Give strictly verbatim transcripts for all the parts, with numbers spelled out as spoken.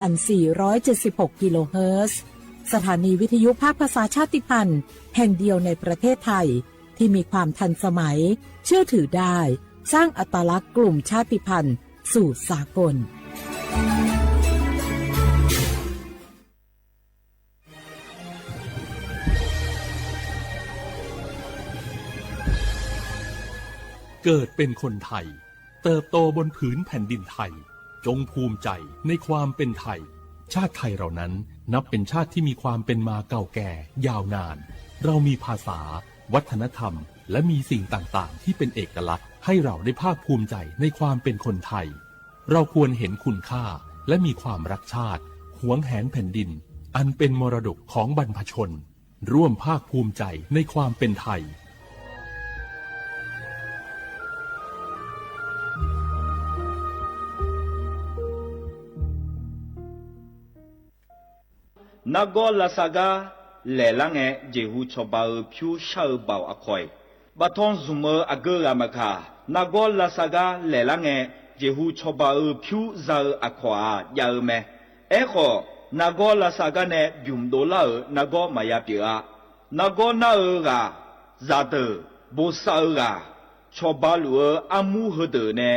สี่ร้อยเจ็ดสิบหกกิโลเฮิรตซ์ สถานีวิทยุภาคภาษาชาติพันธุ์แห่งเดียวในประเทศไทย ที่มีความทันสมัย เชื่อถือได้ สร้างอัตลักษณ์กลุ่มชาติพันธุ์สู่สากล เกิดเป็นคนไทย เติบโตบนผืนแผ่นดินไทย จงภูมิใจในความเป็นไทย ชาติไทยเรานั้นนับเป็นชาติที่มีความเป็นมาเก่าแก่ยาวนาน เรามีภาษา วัฒนธรรม และมีสิ่งต่างๆ ที่เป็นเอกลักษณ์ ให้เราได้ภาคภูมิใจในความเป็นคนไทย เราควรเห็นคุณค่า และมีความรักชาติ หวงแหนแผ่นดิน อันเป็นมรดกของบรรพชน ร่วมภาคภูมิใจในความเป็นไทย Nargawr lavsav gar laeqlar ngae, jeqhu cawba-eu pyur shar-eu baoq aqkawq-iq, baftanr zmq-eu aqgeu ghaq maqkaq, nargawr lavsav gar laeqlar ngae, jeqhu cawba-eu pyur za-eu aqkawq-aq jav-eu mae. Aerkhawf, nargawr lavsav gar nae bymq dovlar-euq nargawr maqya pyeuf-a. Nargawr nar-eu ghaq, zaqdeuq, bosav-eu ghaq, cawba luf-eu armur heudeuq nae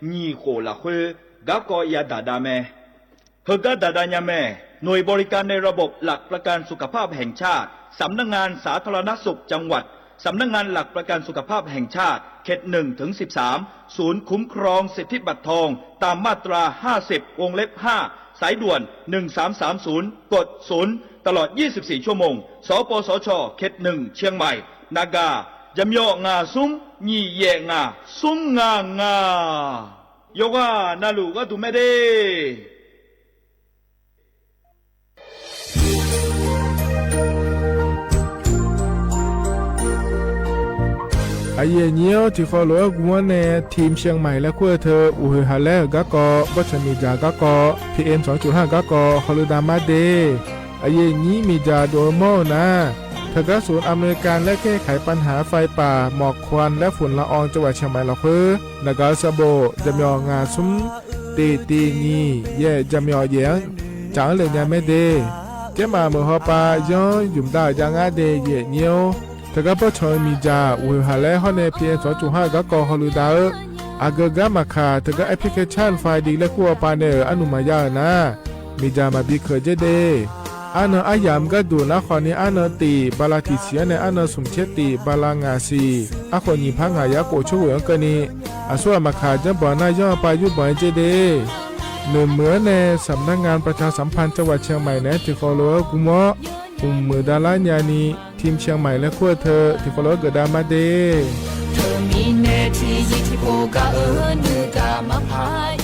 nyiq khof lafkhoer garkawv yadaq dav mae. Heugar daqdav nya mae. หน่วยบริการในระบบหลักประกันสุขภาพแห่งชาติ สำนักงานสาธารณสุขจังหวัด สำนักงานหลักประกันสุขภาพแห่งชาติเขตหนึ่งถึงสิบสาม ศูนย์คุ้มครองสิทธิบัตรทอง ตามมาตราห้าสิบ วงเล็บห้า สายด่วน หนึ่งสามสามศูนย์ กดศูนย์ ตลอดยี่สิบสี่ชั่วโมง สปสช เขตหนึ่ง เชียงใหม่ Naga, jaqmyawf ngaq smr nyiq yaef ngaq smr ngaq ngaq. Yawqghaq navluf gharduq mae de. Aqyuif aqnyir-awr, tiqkawv lof-aer guvmawr nae ทีมเชียงใหม่ laer kur-eu teu, uqhoeq haq laer-euq garkawv, bawrtsanq miqdzaq garkawv, PM สองจุดห้า garkawv hawluf dav mar de. Aqyuif aqnyir miqdzaq dov-eu mawr-eu nar, teugar ศูนย์อำนวยการแก้ไขปัญหาไฟป่าหมอกควันและฝุ่นละออง จังหวัดเชียงใหม่ lafkhoer naqgaq-eu sanqbof jaqmyawf ngaq smr, tiq tiq nyiq yaef jaqmyawf yaef-anr tsaf-anr le nya mae de. Tsermaf meuq hawpav yanr ymq dav-euq jav ngar de, aqyuif aqnyir-or. Teugar bawrtsanq-eu miqdzaq uqhoeq haq laer hawr nae PM สองจุดห้า garkawv hawluf dav-eu, aqgeu gar maqkaq, teugar แอปพลิเคชัน ไฟดี laer kur hawpav nae-euq arnuq maqya-euq nar, miqdzaq maqbi keuq dzer de. Arnan aryamq gharduq nar khawfni arnan tiq bala tiq siq-anr nae arnan smq tser tiq bala ngaq siq, arkhof nyiq par ngaq yar khof tser ghoeq-anr keuvni, aqsur ghaq maqkaq janrbanq nar yanr-eu pav yurbanq-aer dzer de. Noeqmeuq-anr nae สำนักงานประชาสัมพันธ์จังหวัดเชียงใหม่ naeq-aer tiqkawv lof-aer guvmawr, mqmuiq davlar nyani, ทีมเชียงใหม่ laer kur-eu teu tiqkawv lof-aer geufdav mar de. Teumirnae tiqzir tiqpov gar-eu nuigaq maqpar-ir.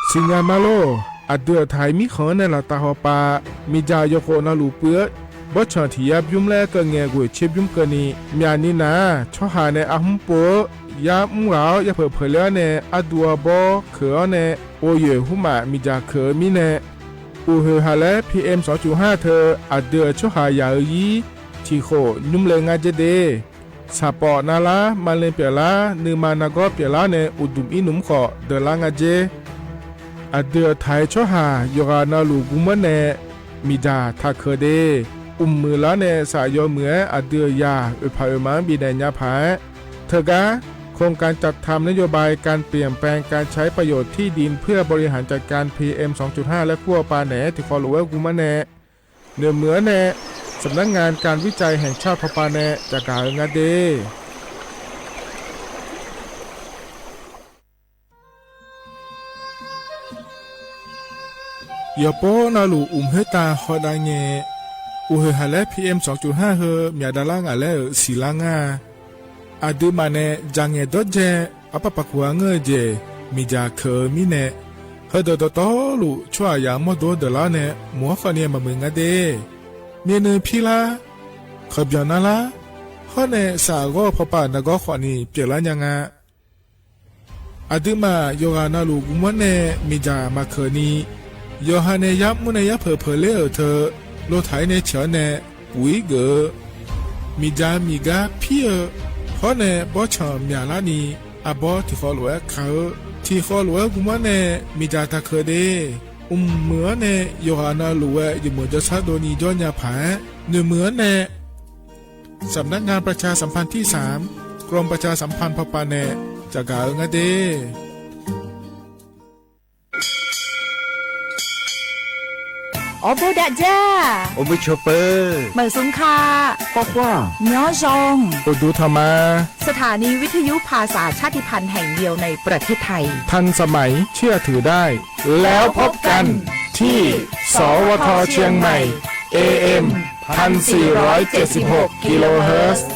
Siqnya ma lor. Aqdui aqtaq-iq mirkhanq-anr nae laftav hawpav, miqdzaq yawkhof navluf puiv-eu bawrtsanq tiq yar bymr laer keuv ngaeqghoeq tser bymr keuvni, myaqni nar-aq, tsawrhaq nae arhmr pov-eu yar mr ghaq-awr yapeuq peuq ler-awr nae arduv arbawr keuq-awr nae, ghovyoeq hmrmaf miqdzaq keuq-eu mirnae, uqhoeq haq laer PM สองจุดห้า teu aqdui-euq tsawrhaq yaq-eu ir tiq khof nymr le ngar dzer de. Saqpawf navlar, maqle pyeuflar, nuima nargawr pyeuflar nae uqduq ir nmr khawf deuqlar nga dzer. Aqdui aqtaq-iq tsawrhaq yawqghaq navluf guvmawr nae miqdzaq taq keuq de. Mqmuiq lar nae saf yawmuiq-aer aqdui-euq yaq oeqpaq oeqma-anr bifnaeq nya paq-aer, teugar โครงการจัดทำนโยบายการเปลี่ยนแปลงการใช้ประโยชน์ที่ดินเพื่อบริหารจัดการ PM สองจุดห้า laer kur hawpav naeq-aer tiqkawv lof-aer guvmawr nae, noeqmeuq-anr nae สำนักงานการวิจัยแห่งชาติ hawpav nae caqgaq-eu nga de. Yawqpov navluf uqmq khoertav hawdav ngae, uqhoeq haq laer PM สองจุดห้า heu myaq davlar ngaq laer-euq siqlar ngar-a. Aqduimaf nae dzaqngaeq dawrdzae, aqpar paqkuq-a ngeur-eu jeq miqdzaq keuq-eu mirnae, heudeuq dawqtawvluf tsawrhaq yaq-anr mawrdo-anr deuqlar-awr nae mq-anr khawfni maqmuiq nga de. Myavnuiv pirlar, kawqbyanq narlar, hawr nae saf ghawr-eu pawpav nargawr khawfni pyeuflar nya nga. Aqduimaf yawqghaq navluf guvmawr nae miqdzaq maqkeuqni, yawqha nae yar mr nae yarpeuq peuq ler-euq teu, lotaq-ir nae ciq-awr nae, uq-ir geuf-eu, miqdzaq miqgar pir-eu, hawr nae bawrtsanq myaqlar ni, arbawr tiqkhawv lof-aer ka-eu, tiqkhawv lof-aer gmr-anr nae miqdzaq taqkeuv de. Mqmuiq-anr nae yawqghaq navluf-aer yawmuiq jawrshar dov ni jawr nya paq-aer, noeqmuiq-anr nae สำนักงานประชาสัมพันธ์ที่สาม กรมประชาสัมพันธ์ พป nae tsafgaq-eu ngar de. Awrbof dav dzar. Awrbof cawpeu. Maeqsmq ka. Khawr khawr. Nymr zaw. Uqduq tanq ma. สถานีวิทยุภาษาชาติพันธุ์แห่งเดียวในประเทศไทย ทันสมัย เชื่อถือได้ แล้วพบกันที่ สวท เชียงใหม่ เอเอ็ม พันสี่ร้อยเจ็ดสิบหก กิโลเฮิรตซ์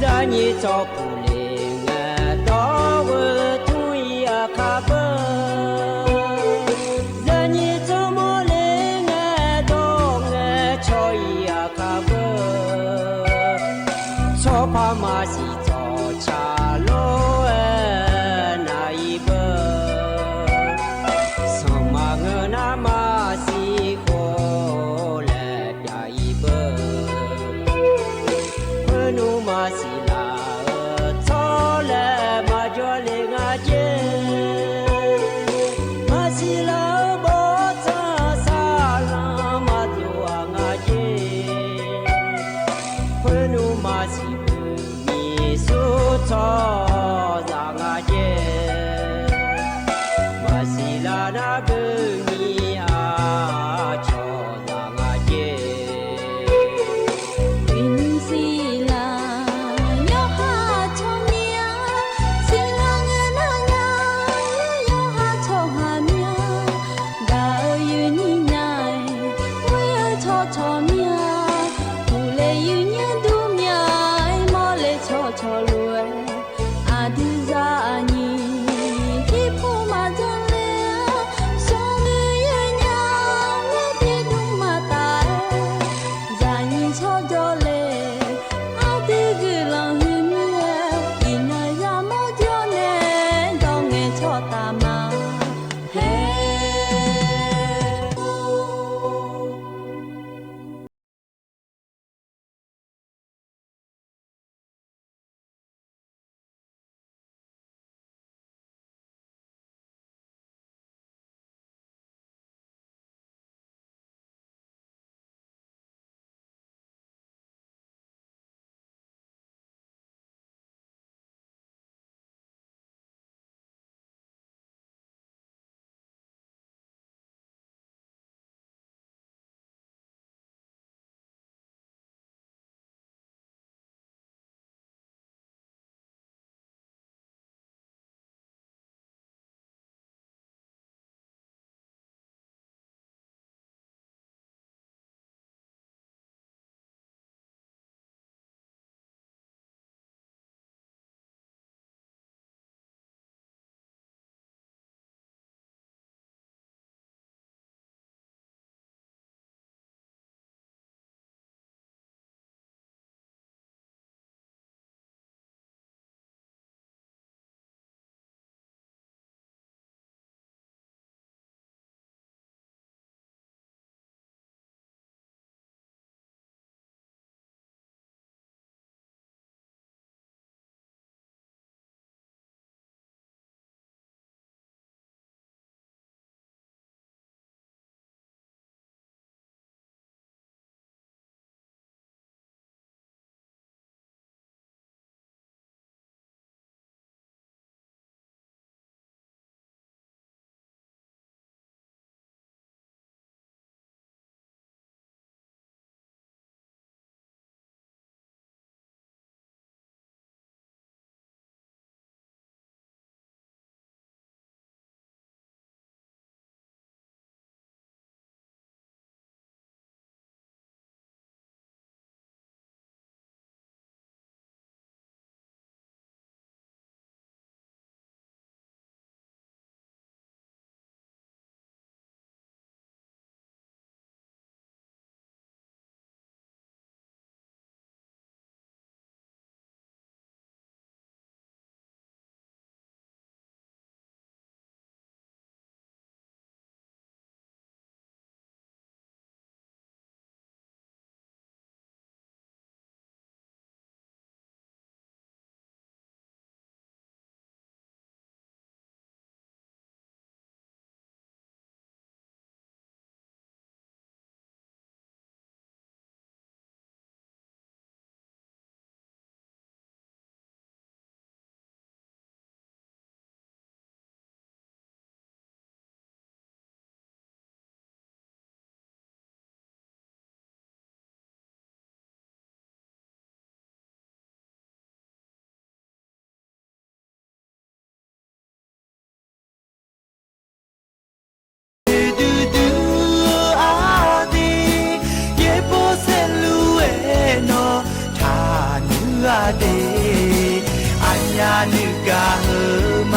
Zaqnyiq tsawrpuq le ngae, dawr-eu tmr-ir aqkar beu. Zaqnyiq tsawrmawr le ngae, dawr ngae caw-ir aqkar beu. Tsawrpar maqsiq tsawrca lor-aer nav-ir beu. Sanqma ngeur nar maqsiq khof laer pyav-ir beu. Khoer nmr maqsiq laf-eu tsawrlae maqjawr le nga jer. Maqsiq laf-eu bawrtsanq saqlanq maqdov-aq nga jer. Khoer nmr maqsiq boeq miq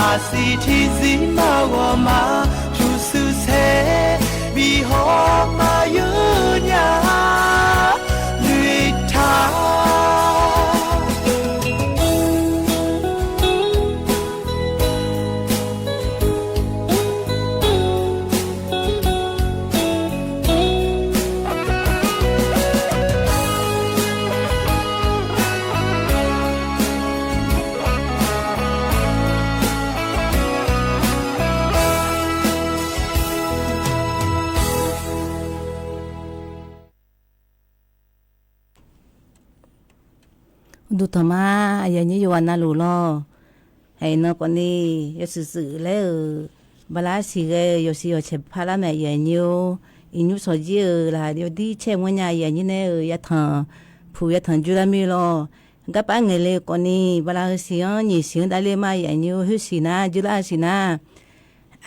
Aqsiq tiqzir maqghawq ma pyurshuir saer bihawr maqyur nya-a noeqtaq. Uqduq tanqma, aqyuif aqnyir yawqghaq navluf lawr. Aernan khawfni yawshuif shuif laer-euq bala arsiq ghae-eu yawqsiq yawqcaeq parlar mae, aqyuif aqnyir-or. Iqnymr shawqjir-euq laf yawdir caer mawrnya, aqyuif aqnyir nae-euq yatanq puq yatanq joerlar mir lawr. Garpar ngaeqle khawfni bala heusiq-anr nyiq siq-anr davler ma, aqyuif aqnyir-or. Khoersiq nar, joerlar-eu siq nar,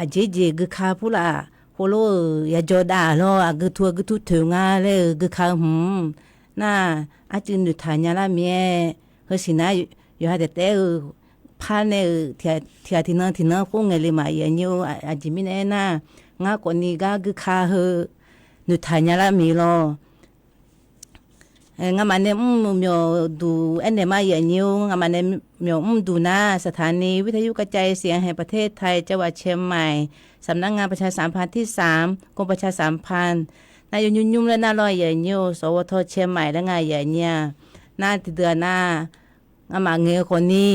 aqjeq jeq guika purlaf, khoerlof-euq yajawr dav lawr, aqgeu tu aqgeu tu toeq nga laer-euq guika-eu hmq-anr nar, arcuiv noeqtaq nyalar mir-aer. Heusiq nar, yawqha taef taef-euq par nae-euq tiqghaq tiqnan tiqnan khoer ngaeqle ma, aqyuif aqnyir-or. Aqjeq mirnae aernar, ngar khawfni gar guika heu noeqtaq nyalar mir lawr. Ngamaf nae mr-eu myawqduq aernaeq ma, aqyuif aqnyir-or. Ngamaf nae myawq mrduq nar, สถานีวิทยุกระจายเสียงแห่งประเทศไทย จังหวัดเชียงใหม่ สำนักงานประชาสัมพันธ์ที่สาม กรมประชาสัมพันธ์ nar yawnymr nymr laer nar lawr, aqyuif aqnyir-or. สวท เชียงใหม่ laer nga, aqyuif aqnyir-aq. Nar tiqdeuq-aq nar, ngamaf ngaeq-eu khawfni,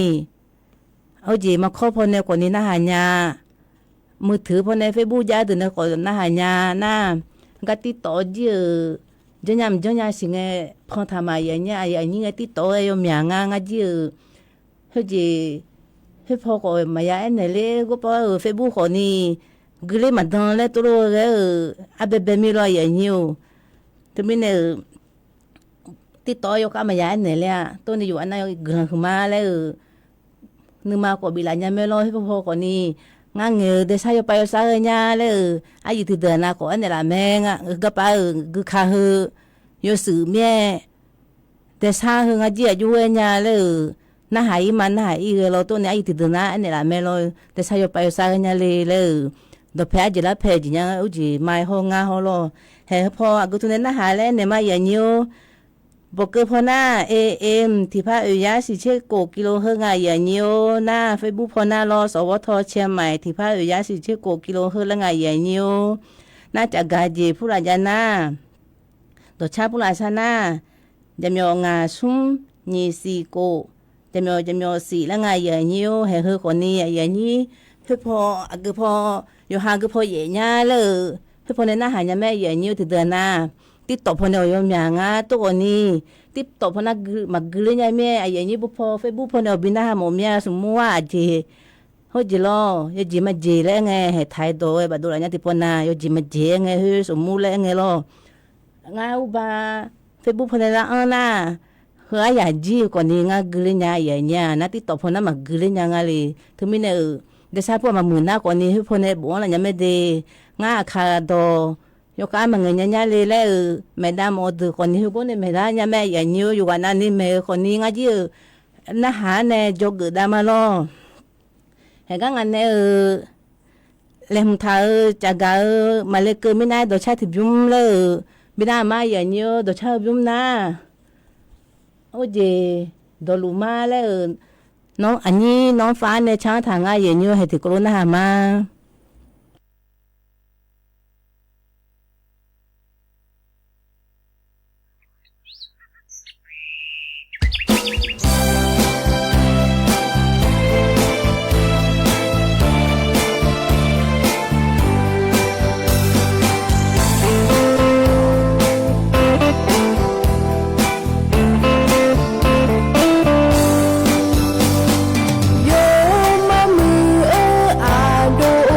heujeq makawr pawnae khawfni narhaq nya, มือถือ pawnae Facebook jav deuq nae khawf narhaq nya nar, gar TikTok jir-euq janrnya mqjanr nya siq ngae pantaq ma, aqyuif aqnyir-aq. Aqyuif aqnyir ngae TikTok-aer yawmyaq ngar ngar jir-euq. Khoerjeq khoerpaw khawf maqya aernaeq ler, ghawrpar-euq Facebook khawfni guiqler maqdan laer tov lof-eu ghae-euq arbaebae mir lawr, aqyuif aqnyir-or. Teumirnae-euq TikTok-aer yawkhav maqya aernaeq ler-aq, tov ni yawqghaq nar guiqlanq huiqma laer-euq nuima khawf biflaf nya mae lawr. Khoerpaw khawfni ngar ngaeq-euq daesar yawpav yawsar ghae nya laer-euq aqyuif tiqdeuq nav khawf aernaeq laf mae. Ngar garpar-euq guika heu yawshuif mir-aer daesar heu ngar jir aqjox ghae nya laer-euq narhaq ir ma narhaq ir ghae lawr, tov ni aqyuif tiqdeuq nav aernaeq laf mae lawr. Daesar yawpav yawsar ghae nya le laer-euq dawqpae arjeq larpae jeq nya-eu jeq ma hawr ngar hawr lawr. Haeq heu paw aqgeu tu nae narhaq laer aernaeq ma, aqyuif aqnyir-or. Bawqkeuv paw nar, AM tiqpar oeq yar shiq tser kof กิโลเฮิรตซ์ nga, aqyuif aqnyir-or. Nar Facebook paw nar lawr, สวท เชียงใหม่ tiqpar oeq yar shiq tser kof กิโลเฮิรตซ์ laer nga, aqyuif aqnyir-or. Nar cafgaq jeq purlaf jav nar, dawqcar purlaf sar nar, jaqmyawf ngaq smr nyiq siq kof, jaqmyawf jaqmyawf siq laer nga, aqyuif aqnyir-or. Haeq heu khawfni aqyuif aqnyir khoerpaw aqgeu paw, yawqha geu paw yaef nya laer-euq khoerpaw nae narhaq nya mae, aqyuif aqnyir-or. Tiqdeuq nav TikTok paw nae awq yawmyaq ngar tov khawfni TikTok paw nar maqgui ler nya mir-aer, aqyuif aqnyir bu paw Facebook paw nae awq bi narhaq mawf mir-a. Smqmur-aq aqjeq hawr jeq lawr, yawjeq majeq laer aer ngae, haeq taq-aer dawq-aer bafdov laf nya tiqpaw nav yawjeq majeq aer ngae, heu smqmur laer aer ngae lawr. Ngar urba Facebook paw nae lar-anr nar, heu aryaq jir-eu khawfni ngar gui ler nya, aqyuif aqnyir-aq. Nar TikTok paw nar maqgui ler nya nga le. Teumirnae-euq daesar paw maqmuiq nar khawfni khoerpaw nae bof-anr laf nya mae de. Ngar aqkaq dawq yawkhav maqngaeq nya nya le laer-euq maeqdav mawf-eu deuq khawfni heugor nae maeqlar nya mae, aqyuif aqnyir-or. Yawqghaq navni maeq-eu khawfni ngar jir-euq narhaq-anr nae dzawgeuf dav ma lawr. Haeq gar ngaq nae-euq laeqhmq taq-euq cafgaq-eu maqle keuv mirnae dawqcar tiqbymr laer-euq bi nar ma, aqyuif aqnyir-or. Dawqcar-eu bymr nar, or jeq dawqluf ma laer-euq, nawr aqnyir nawr far nae car-anr taq ngar, aqyuif aqnyir-or. Haeq tiqkawv lof narhaq ma. Yawmar muiq-eu aqdov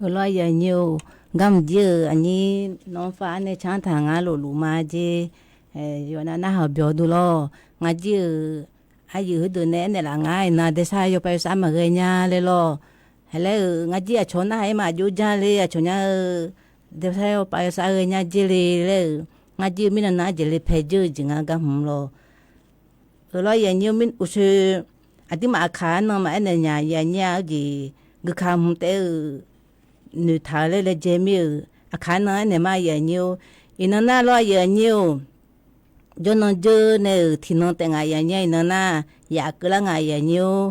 Euq lawr, aqyuif aqnyir-or, garmq jir-euq aqnyir nawr-anr far-aer nae canr taq ngar lofluf ma jer. Yawqnav narhaq byawq dui lawr. Ngar jir-euq aqyuif heudeuq nae aernaeq laf ngar iqnan daesar yawpav yawsar maqghae nya le lawr. Haeq laer-euq ngar jir aqcawq narhaq-aer maqjov jar le, aqcawq nya-eu daesar yawpav yawsar ghae nya jer le laer-euq, ngar jir-eu mirnan nar aqjeq le pae jeur-eu jeq ngar gar hmq lawr. Euq lawr, aqyuif aqnyir-or, uqshoe aqdirmaf aqkaq-anr nan maqaer naeq nya, aqyuif aqnyir-aq, aqjeq guikaq hmq taef-euq noeqtaq-eu laer laejae mir-euq aqkaq-anr nan aernaeq ma, aqyuif aqnyir-or. Iqnan nar lawr, aqyuif aqnyir-or, jawrnan jeur nae-euq tiqnan taef ngaq, aqyuif aqnyir-aq, iqnan nar yaf keuvlar ngaq, aqyuif aqnyir-or.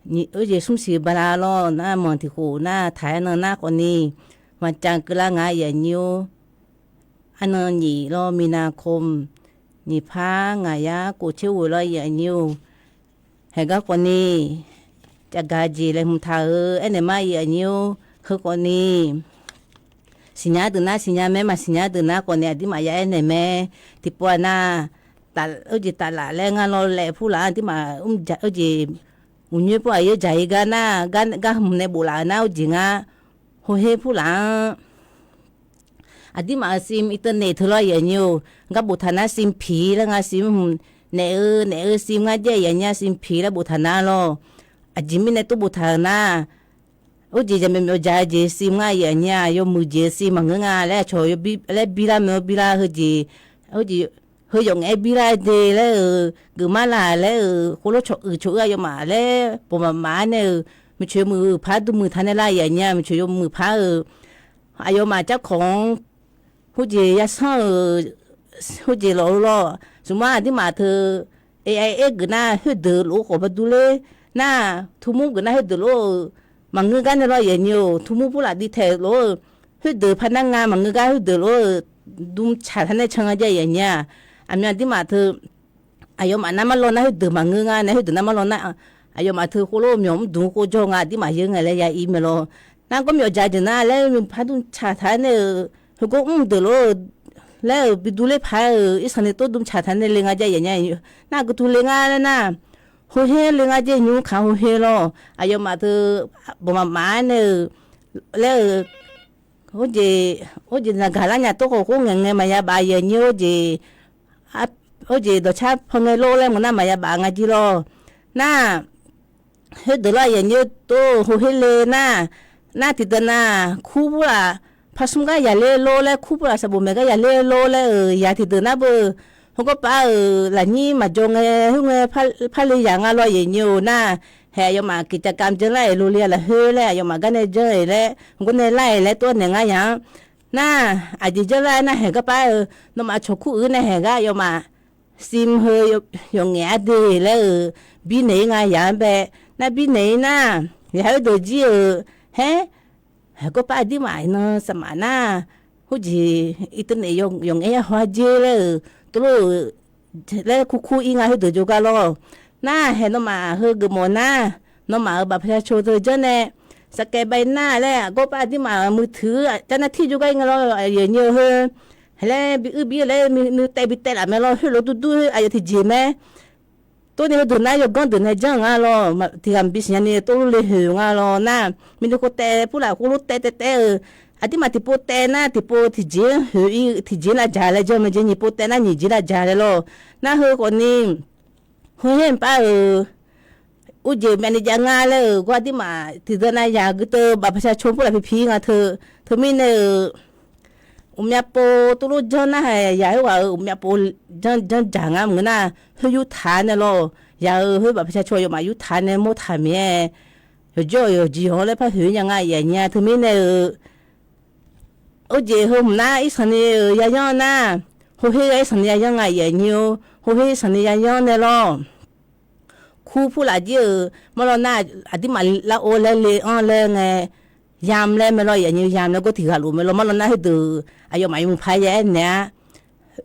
Nyiq, oejeq smr siq bala lawr nar manq tiq khof nar taq-aer nan nar khawfni, maqcav keuvlar ngaq, aqyuif aqnyir-or. Arnan nyiq lawr, minav kov nyiq par ngaq yar kof tser ghoeq lawr, aqyuif aqnyir-or. Haeq gar khawfni, cavgaq jeq laeqhmq taq-euq aernaeq ma, aqyuif aqnyir-or. Heu khawfni, siqnya deuq nar siqnya mae, maqsiqnya deuq nar khawfni aqdirmaf ya aernaeq mae. Tiqpov-aq nar, oejeq taflaf laer ngar lawr laef purlaf-anr aqdirmaf mr ja oejeq uqnyoer pur aqyuif dzaq-ir gar nar, gar hmq nae bof laf-euq nar oejeq ngar, hawher purlaf-anr aqdirmaf-euq sim อินเทอร์เน็ต teu lawr, aqyuif aqnyir-or. Gar boftaq nar sim piq laer ngar sim hmq naeq-eu naeq-eu sim ngar jaer, aqyuif aqnyir-aq, sim piq laer boftaq nar lawr. Aqjeq mirnae tov boftaq-euq nar, oejeq jaqmyawf myawf dzaq-eu jeq sim ngar, aqyuif aqnyir-aq, yawmuiq jeq-eu sim maqngeur nga laer aqcawq laer bilar mae-awr bilar heujeq, oejeq heu yawf ngaef-aer bilar de laer-euq, geufmar laq laer-euq, khoerlof cawq uiq cawq-eu aqyawfmaf laer bawq mafmaf-aer nae-euq, miqcoeq yawmuiq par dm muiq taq nae lar, aqyuif aqnyir-aq, miqcoeq yawmuiq par-euq aqyawfmaf carkawq-anr heujeq yasanr-euq heujeq lawf-eu lawr. Smq-anr aqdirmaf teu, aqyuif aqnyir geuf nar khoerdeuq lof-aer khawf ba durler nar, tmur geuf nar khoerdeuq lof-eu maqngeur gar nae lawr, aqyuif aqnyir-or. Tmur purlaf div taeq lof-eu khoerdeuq par nar nga maqngeur gar khoerdeuq lof-eu dm tsaq taq nae can nga jaer, aqyuif aqnyir-aq. Aqmyan aqdirmaf teu aqyawfmaf nar marlawr nar khoerdeuq maqngeur nga nae, khoerdeuq nar marlawr nar, aqyawfmaf teu khoerlof myawq mr dmq khoer jawr nga, aqdirmaf yeur ngae laer ya ir mae lawr. Nar gawr myawf dzaq deuq nar laer, mqpar dm tsaq taq-aer nae-euq, heugawr mr deuq lof-eu laer-euq bi durler paq-aer-euq, irsanq ni tov dm tsaq taq nae le nga jaer, aqyuif aqnyir-aq. Nar aqgeu tu le ngar laer nar, hawher le nga jaer, nymr kaq hawher lawr. Aqyawfmaf teu bawq mafmaf-aer nae-euq laer-euq, oejeq, oejeq zaqgaq lar nya tov khawf khoer ngaeq ngae maqya baf, aqyuif aqnyir-or. Oejeq, oejeq dawqcar paw ngae lor laer maqnar maqya baf nga jir lawr. Nar, khoerdeuq lawr, aqyuif aqnyir-or, tov hawher le nar, nar tiqdeuq nar, kur purlaf par smr gar yaqler lor laer, kur purlaf sanqbof maeq gar yaqler lor laer-euq yaq tiqdeuq nar beu, heugawr paf-euq lafnyir maqjawr ngae khoer ngae, par le yaq nga lawr, aqyuif aqnyir-or. Nar, haeq aqyawfmaf กิจกรรม janr lar-aer lor le-a lafkhoer laer, aqyawfmaf gar nae janr-aer laer, heugawr nae lar-aer laer tov-aer naeq ngar yaq-anr. Nar, aqjeq janr lar-aer nar, haeq gar paf-eu, nawmaf cawq kur uiq nae haeq gar aqyawfmaf sim heu yawf ngaef-ar de laer-euq birnaeq-ir nga yaq-anr bae. Nar birnaeq-ir nar, yaq khoerdeuq jir-euq, haer, haeq gawr paf aqdirmaf iqnan saqmaf nar, heujeq อินเทอร์เน็ต yawf ngaef-ar yawqha-ar jer laer-euq, tov lof-euq laer kur kur-ir nga khoerdeuq jawrgar lawr. Nar, haeq nawmaf heu geufmawf nar, nawmaf-euq บัตรประชาชน teu janr nae สแกนใบหน้า laer aqgawr paf aqdirmaf-euq มือถือ car nar tir jawrgar-ir nga lawr, aqyuif aqnyir-eu heu. Haeq laer bi uir bi-eu laer nuitaev bi taev laf mae lawr, khoerlof durdur aqyawf tiqjeq mae. Tov ni heudeuq nar yawganr deuq nae janr-eu nga lawr, tiq ghaq maqbi siqnya ni tov lof le hoeq nga lawr nar, mirnae khoer taev purlaf khoerlof taev taev taev-eu, aqdirmaf tiqpov taev nar tiqpov tiqjeq-anr hoeq-ir tiqjeq-anr lavdzaq laer janr mae jeq, nyiq pov taev nar nyiq jeq lavdzaq laer lawr. Nar heu khawfni, heuher mqpar-euq, urjeq myavni jav nga laer-euq gawr aqdirmaf tiqdeuq nav yaq gui teu บัตรประชาชน purlaf pipi-ir nga teu. Teumirnae-euq, uqmyav pov tov lof janr nar haeq yaq khoerghaq-euq uqmyav pov janr janr dzaq ngar maqngeur nar, khoer yurtaq nae lawr, yaq-euq khoer บัตรประชาชน aqyawfmaf yurtaq nae mawrtaq mir-aer, yawqjawr-euq yawqjeq yawq-anr laer par hoeq-ir nya nga, aqyuif aqnyir-a. Teumirnae-euq, urjeq heu hmq nar irsanq ni-euq yayanr nar, hawher-aer irsanq ni yayanr nga, aqyuif aqnyir-or, hawher irsanq ni yayanr nae lawr. Kur purlaf jir-euq marlawr nar, aqdirmaf lar-or laer le-anr laer ngae, yamq laer mae lawr, aqyuif aqnyir yamq laer gawr tiq ghaq lof mae lawr, marlawr nar heudeuq aqyawfmaf yawmuiq paq ya aernaeq-ar,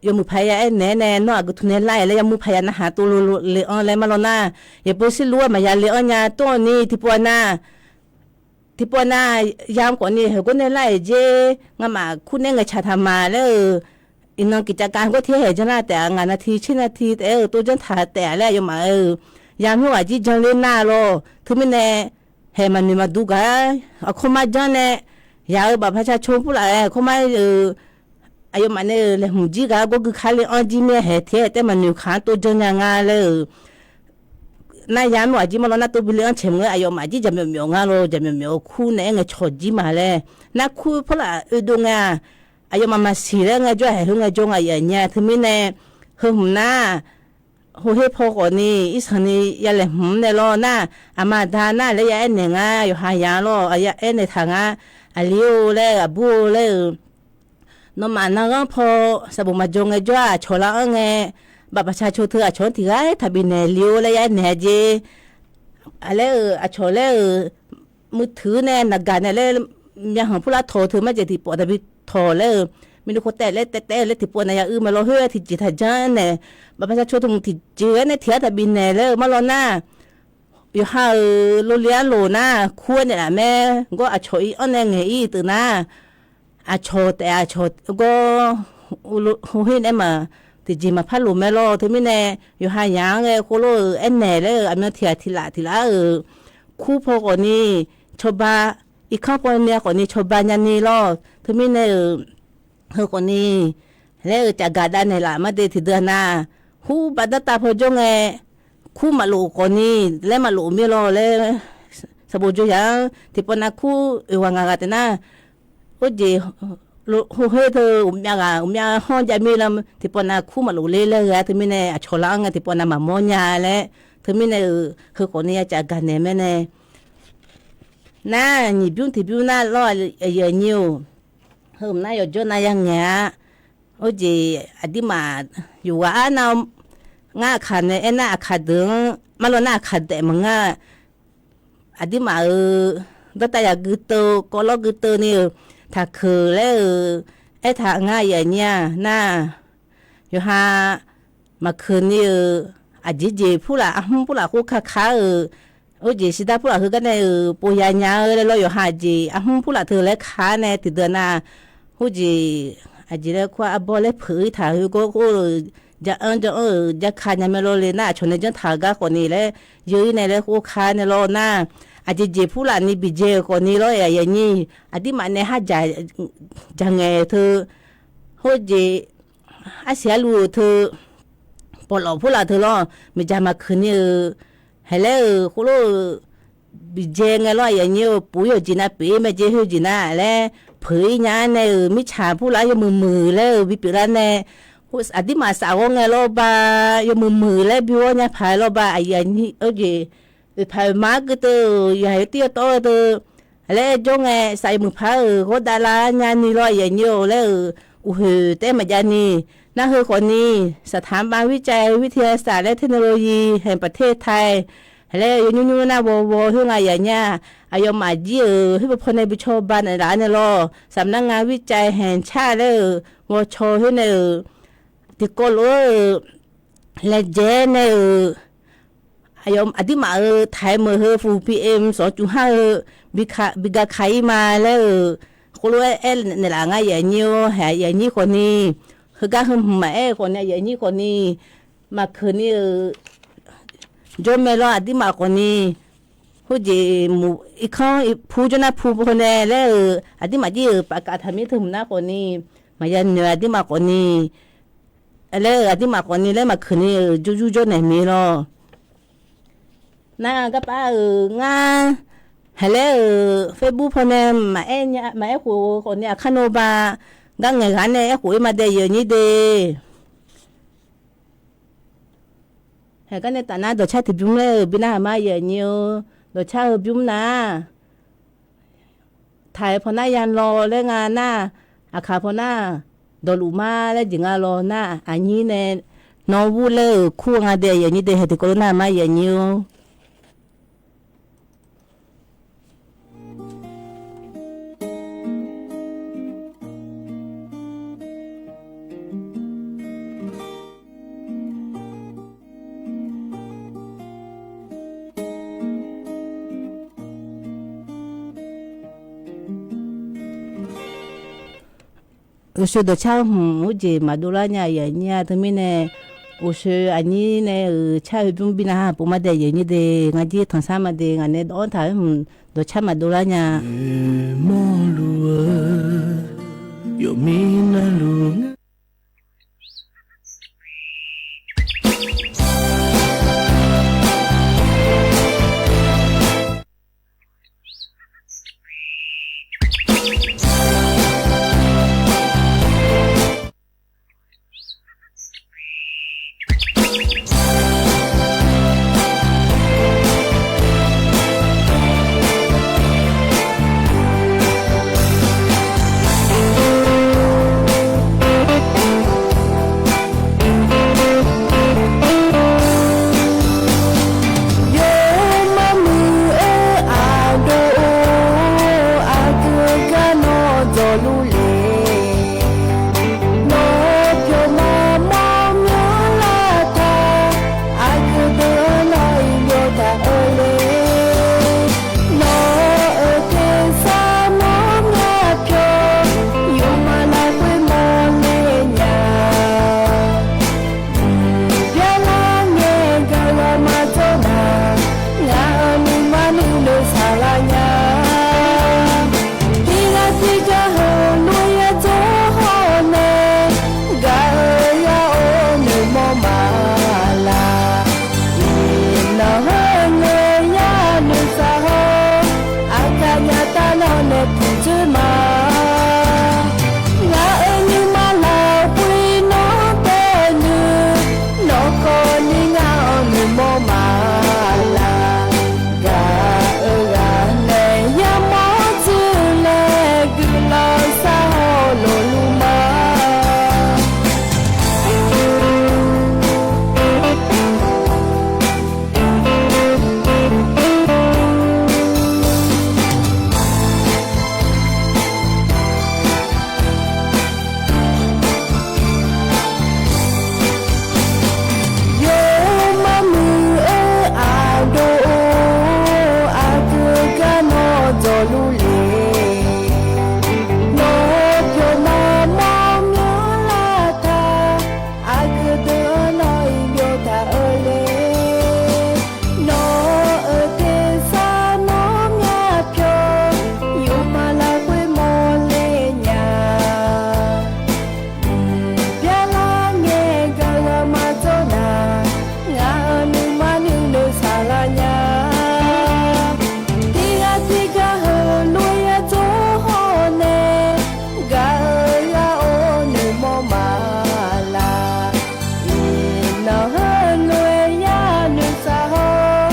yawmuiq paq ya aernaeq-aer nae nawr aqgeu tu nae lar-aer laer yamq paq ya narhaq tov lof lof le-anr laer marlawr nar, yaqpov shirluf-aer maqya le-anr nya tov-awq ni tiqpov-a nar, tiqpov-a nar, yamq khawfni heugar nae lar-aer jer, ngamaf kur nae ngaeqcaq taq ma laer-euq, iqnan กิจกรรม khoer tir haeq janr lar taef-a, ngaq nav ti tser nav ti taef-aer-euq tov janr taq taef-a laer aqyawfmaf-euq yamq khoerghaq jir janr ler nar lawr. Teumirnae haeq maqnoeq maqdur gaq-aer aqkawr mar janr nae yaq-euq baqpaq sharco purlaf-aer kawrmar-eu aqyawfmaf nae-euq laeqhmq jir ghaq gawr gui kar le anr jir mir-aer haeq tiq-aer taef maqnoeq kaq-anr tov janrnya nga laer-euq nar yamr aqjir mar lawr nar tov bi le anr caeq mq-aer aqyawfmaf jir jaqmyawf myawf nga lawr, jaqmyawf myawf-eu kur nae aer ngae cawq jir ma laer. Nar kur purlaf oedov ngae-aq, aqyawfmaf maqsiq laer ngae jawr-aq haeq heu ngae jawr nga yaf nya teumirnae, heu hmq nar, heuher paw khawf ni irsanq ni ya laeqhmq-anr nae lawr nar, aqma aqda nar laer ya aernaeq nga yawqha yaq-anr lawr, ya aernaeq taq nga, aqli-or laer aqbur-or laer-euq Nawmaf nanghanr paw sanqbof maqjaw ngae jawr-aq, aqcawq lar-anr ngae, baqpaq sharco teu aqcawq-anr tiq ghaq-aer taqbi naeq le-or laer ya aernaeq-a jeq. Aq laer-euq aqcawq laer-euq, muiq tuiq nae naqgaq nae laer, myavhanq purlar tawq-eu teu marjaeq tiqpawf taqbi tawq laer-euq, miqnuiq khawf taev laer taev taev-eu laer tiqpawf nav ya uir mae lawr, khoer-aer tiqjeq taqjanr naeq, baqpaq sharco teu mq tiqjeq-aer nae tiq ghaq-aer taqbi naeq laer-eu mar lawr nar, yawqha-euq loli arloq nar kur-aer naeqlaf mae. Gawr aqcawq ir anr nae ngaeq ir teu nar, aqcawq taef aqcawq gawr heuher nae ma, tiqjeq maqpar loq mae lawr. Teumirnae yawqha yaq-anr ghae khoerlof-euq aernaeq laer-euq aqmyan tiq ghaq tiq laf tiq laf-euq kur paw khawf ni cawba, irkanr paw ni khawf ni cawba nyani lawr. Teumirnae-euq heu khawf ni laer-euq cafgaq dav naeqlaf mar de tiqdeuq nar, hur baqdanr tav paw jawr ngae, kur maqlof khawf ni laer maqlof mir lawr laer, sanqbof jawr yaq-anr tiqpawf nav kur oeq ghaq ngaq ghaq taef nar, khoerjeq heuher teu uqmyav ghaq uqmyav hanr jav mir lar, tiqpawf nav kur maqlof ler laer ghae-a teumirnae aqcawq lar-anr ngae tiqpawf nav maqmawr nya laer, teumirnae-euq heu khawf ni ya cafgaq naeq mae nae. Nar nyiq bymr tiq bymr nar lawr, aqyuif aqnyir-or, heu mq nar yawqjawr nav ya ngaeq-a. Khoerjeq aqdirmaf yawqghaq arnav ngar aqkaq nae aernar aqkaq deuq-anr mar lawr nar aqkaq daef maqngar. Aqdirmaf-euq dawrtav yaq guiteuv kawvlawr guiteuv ni-euq taqkeuq laer-euq aertaq ngar aqyuif aqnyir-a nar, yawqha maqkeuq ni-euq aqjeq jeq purlaf arhmr purlaf khoer kakar-euq, khoerjeq shidar purlaf heugar nae-euq pov ya nya-eu laer lawr, yawqha aqjeq arhmr purlaf teu laer kar nae tiqdeuq nar, khoerjeq aqjeq laer kur-aq arbawr laer peuq-ir taq heugawr khoer-euq ja-anr ja-anr-euq jarka nya mae lawr le nar, aqcawq nae janr taq-euq gar khawf ni laer, yeu-ir nae laer khoer kar nae lawr nar, aqjeq jeq purlaf ni biqdzae-euq khawf ni lawr, aqyuif aqnyir aqdirmaf nae har jaq ngaeq teu, khoerjeq arsiq arluv-euq teu, pawqlawf purlaf teu lawr, miqdzaq maqkeuq ni-euq haeq laer-euq khoerlof-euq biqdzae ngae lawr, aqyuif aqnyir-or, puf-ir yawqjeq nav pyeuf-ir mae jeq, khoerjeq nav laer peuq-ir nya-ar nae-euq mirtsaq purlaf yawmuiq muiq laer-euq bipyeuf lar nae, aqdirmaf saf ghawr ngae lawr ba, yawmuiq muiq laer bi ghawr nya paq lawr ba, aqyuif aqnyir-or jeq, oeqpaq oeqma-ar guiteuv-euq yawqha yawtir yawtawv-eu teu laer jawr ngae, saf yawmuiq paq-euq ghawrdav lar nyani lawr, aqyuif aqnyir-or laer-euq uqhoeq taef-aer maqjav ni, nar heu khawf ni, สถาบันวิจัยวิทยาศาสตร์และเทคโนโลยีแห่งประเทศไทย laer yawnymr nymr nar ghawqghawq khoer nga aqyuif aqnyir-a, aqyawfmaf jir-euq khoer paw nae bi cawba naeqlaf-ar nae lawr, สำนักงานวิจัยแห่งชาติ laer-euq ghawqcawq khoer nae-euq tiqkawv lof-aer-euq laejae nae-euq aqdirmaf-euq taq-aer meuq heu fuf PM sawqcuf har-eu bi ga ka-ir ma laer-euq khoerlof-aer aer naeqlaf ngar aqyuif aqnyir-or, haeq aqyuif aqnyir khawf ni, heugar heu hmq maqaer-eu khawf ni aqyuif aqnyir khawf ni, maqkeuq ni-euq jawr mae lawr, aqdirmaf khawf ni, khoerjeq irkanr pu jawr nar pu paw nae laer-euq aqdirmaf jir-euq pafkav taqmir teu hmq nar khawf ni, maqya noeq aqdirmaf khawf ni, laer-euq aqdirmaf khawf ni laer maqkeuq ni-euq jawr yur jawr naeq mir lawr. Nar garpav-euq ngar, haeq laer-euq Facebook paw nae maqaer khof khawf ni aqkar nor ba, gar ngaeq ghaq nae aerkhof-ir ma dae aqyuif aqnyir de. Haeq gar nae taf nar dawqcar tiqbymr laer-euq bi nar haq ma aqyuif aqnyir-or, dawqcar heu bymr nar, taq-aer paw nar ya lawr laer nga nar, aqkaq paw nar, dawqluf ma laer jeq nga lawr nar, aqnyir nae nawr ur laer-euq kur nga dae aqyuif aqnyir de, haeq tiqkawv lof nar haq ma aqyuif aqnyir-or. Uqshoe dawqcar hmq urjeq maqdov lar nya aqyuif aqnyir-a teumirnae, Uqshoe aqnyir nae-euq car-eu bymr bi nar-aq, pov ma dae yaeq nyir de, ngar jir tanqsar ma de, ngaq nae dawv-anr taq-aer hmq dawqcar maqdov lar nya. Mawrluf-eu yawqmir narluf ngar Yawmar muiq-eu aqdawq-or, aqgeu gar nawr dzawqluf le. Nawr pyawq maqmawr myanrlar taq, aqgeu deuq-anr nawr-iq byov taq-eu le. Nawr-euq tersar nawr myavpyawq, yawqmaf lafkhoer mawrle nya. Byarlar ngae gaq-eu maqdzawr nar, ngaq-euq nuima nuinoeq saqlaq nya. Tiqghaq tiqghaq heulof-aer yadzaw hawr nae, gaq-eu yar-or noeqmawr maqlaq. Iqnan heulof-aer yar noeqsaq hawr, aqkaq nyaf taf nawr nae puq dzoer ma. Ngaq-euq nuima lafkhoer nawr taev nuir, nawr kawv ni ngar-anr noeqmawr maqlaq. Gaq-eu ghaq nae yamawr dzoer laer guiqlanq sar hawr lofluf ma. Yawmar muiq-eu aqdawq-or, aqgeu gar nawr dzawqluf le. Nawr pyawq maqmawr myanrlar taq, aqgeu deuq-anr nawr-iq byov taq-eu le. Nawr-euq tersar nawr myavpyawq, yawqmaf lafkhoer mawrle nya. Byarlar ngae gaq-eu maqdzawr nar, ngaq-euq nuima nuinoeq saqlaq nya. Tiqghaq tiqghaq heulof-aer yadzaw hawr nae, gaq-eu yar-or noeqmawr maqlaq. Iqnan heulof-aer yar noeqsaq hawr,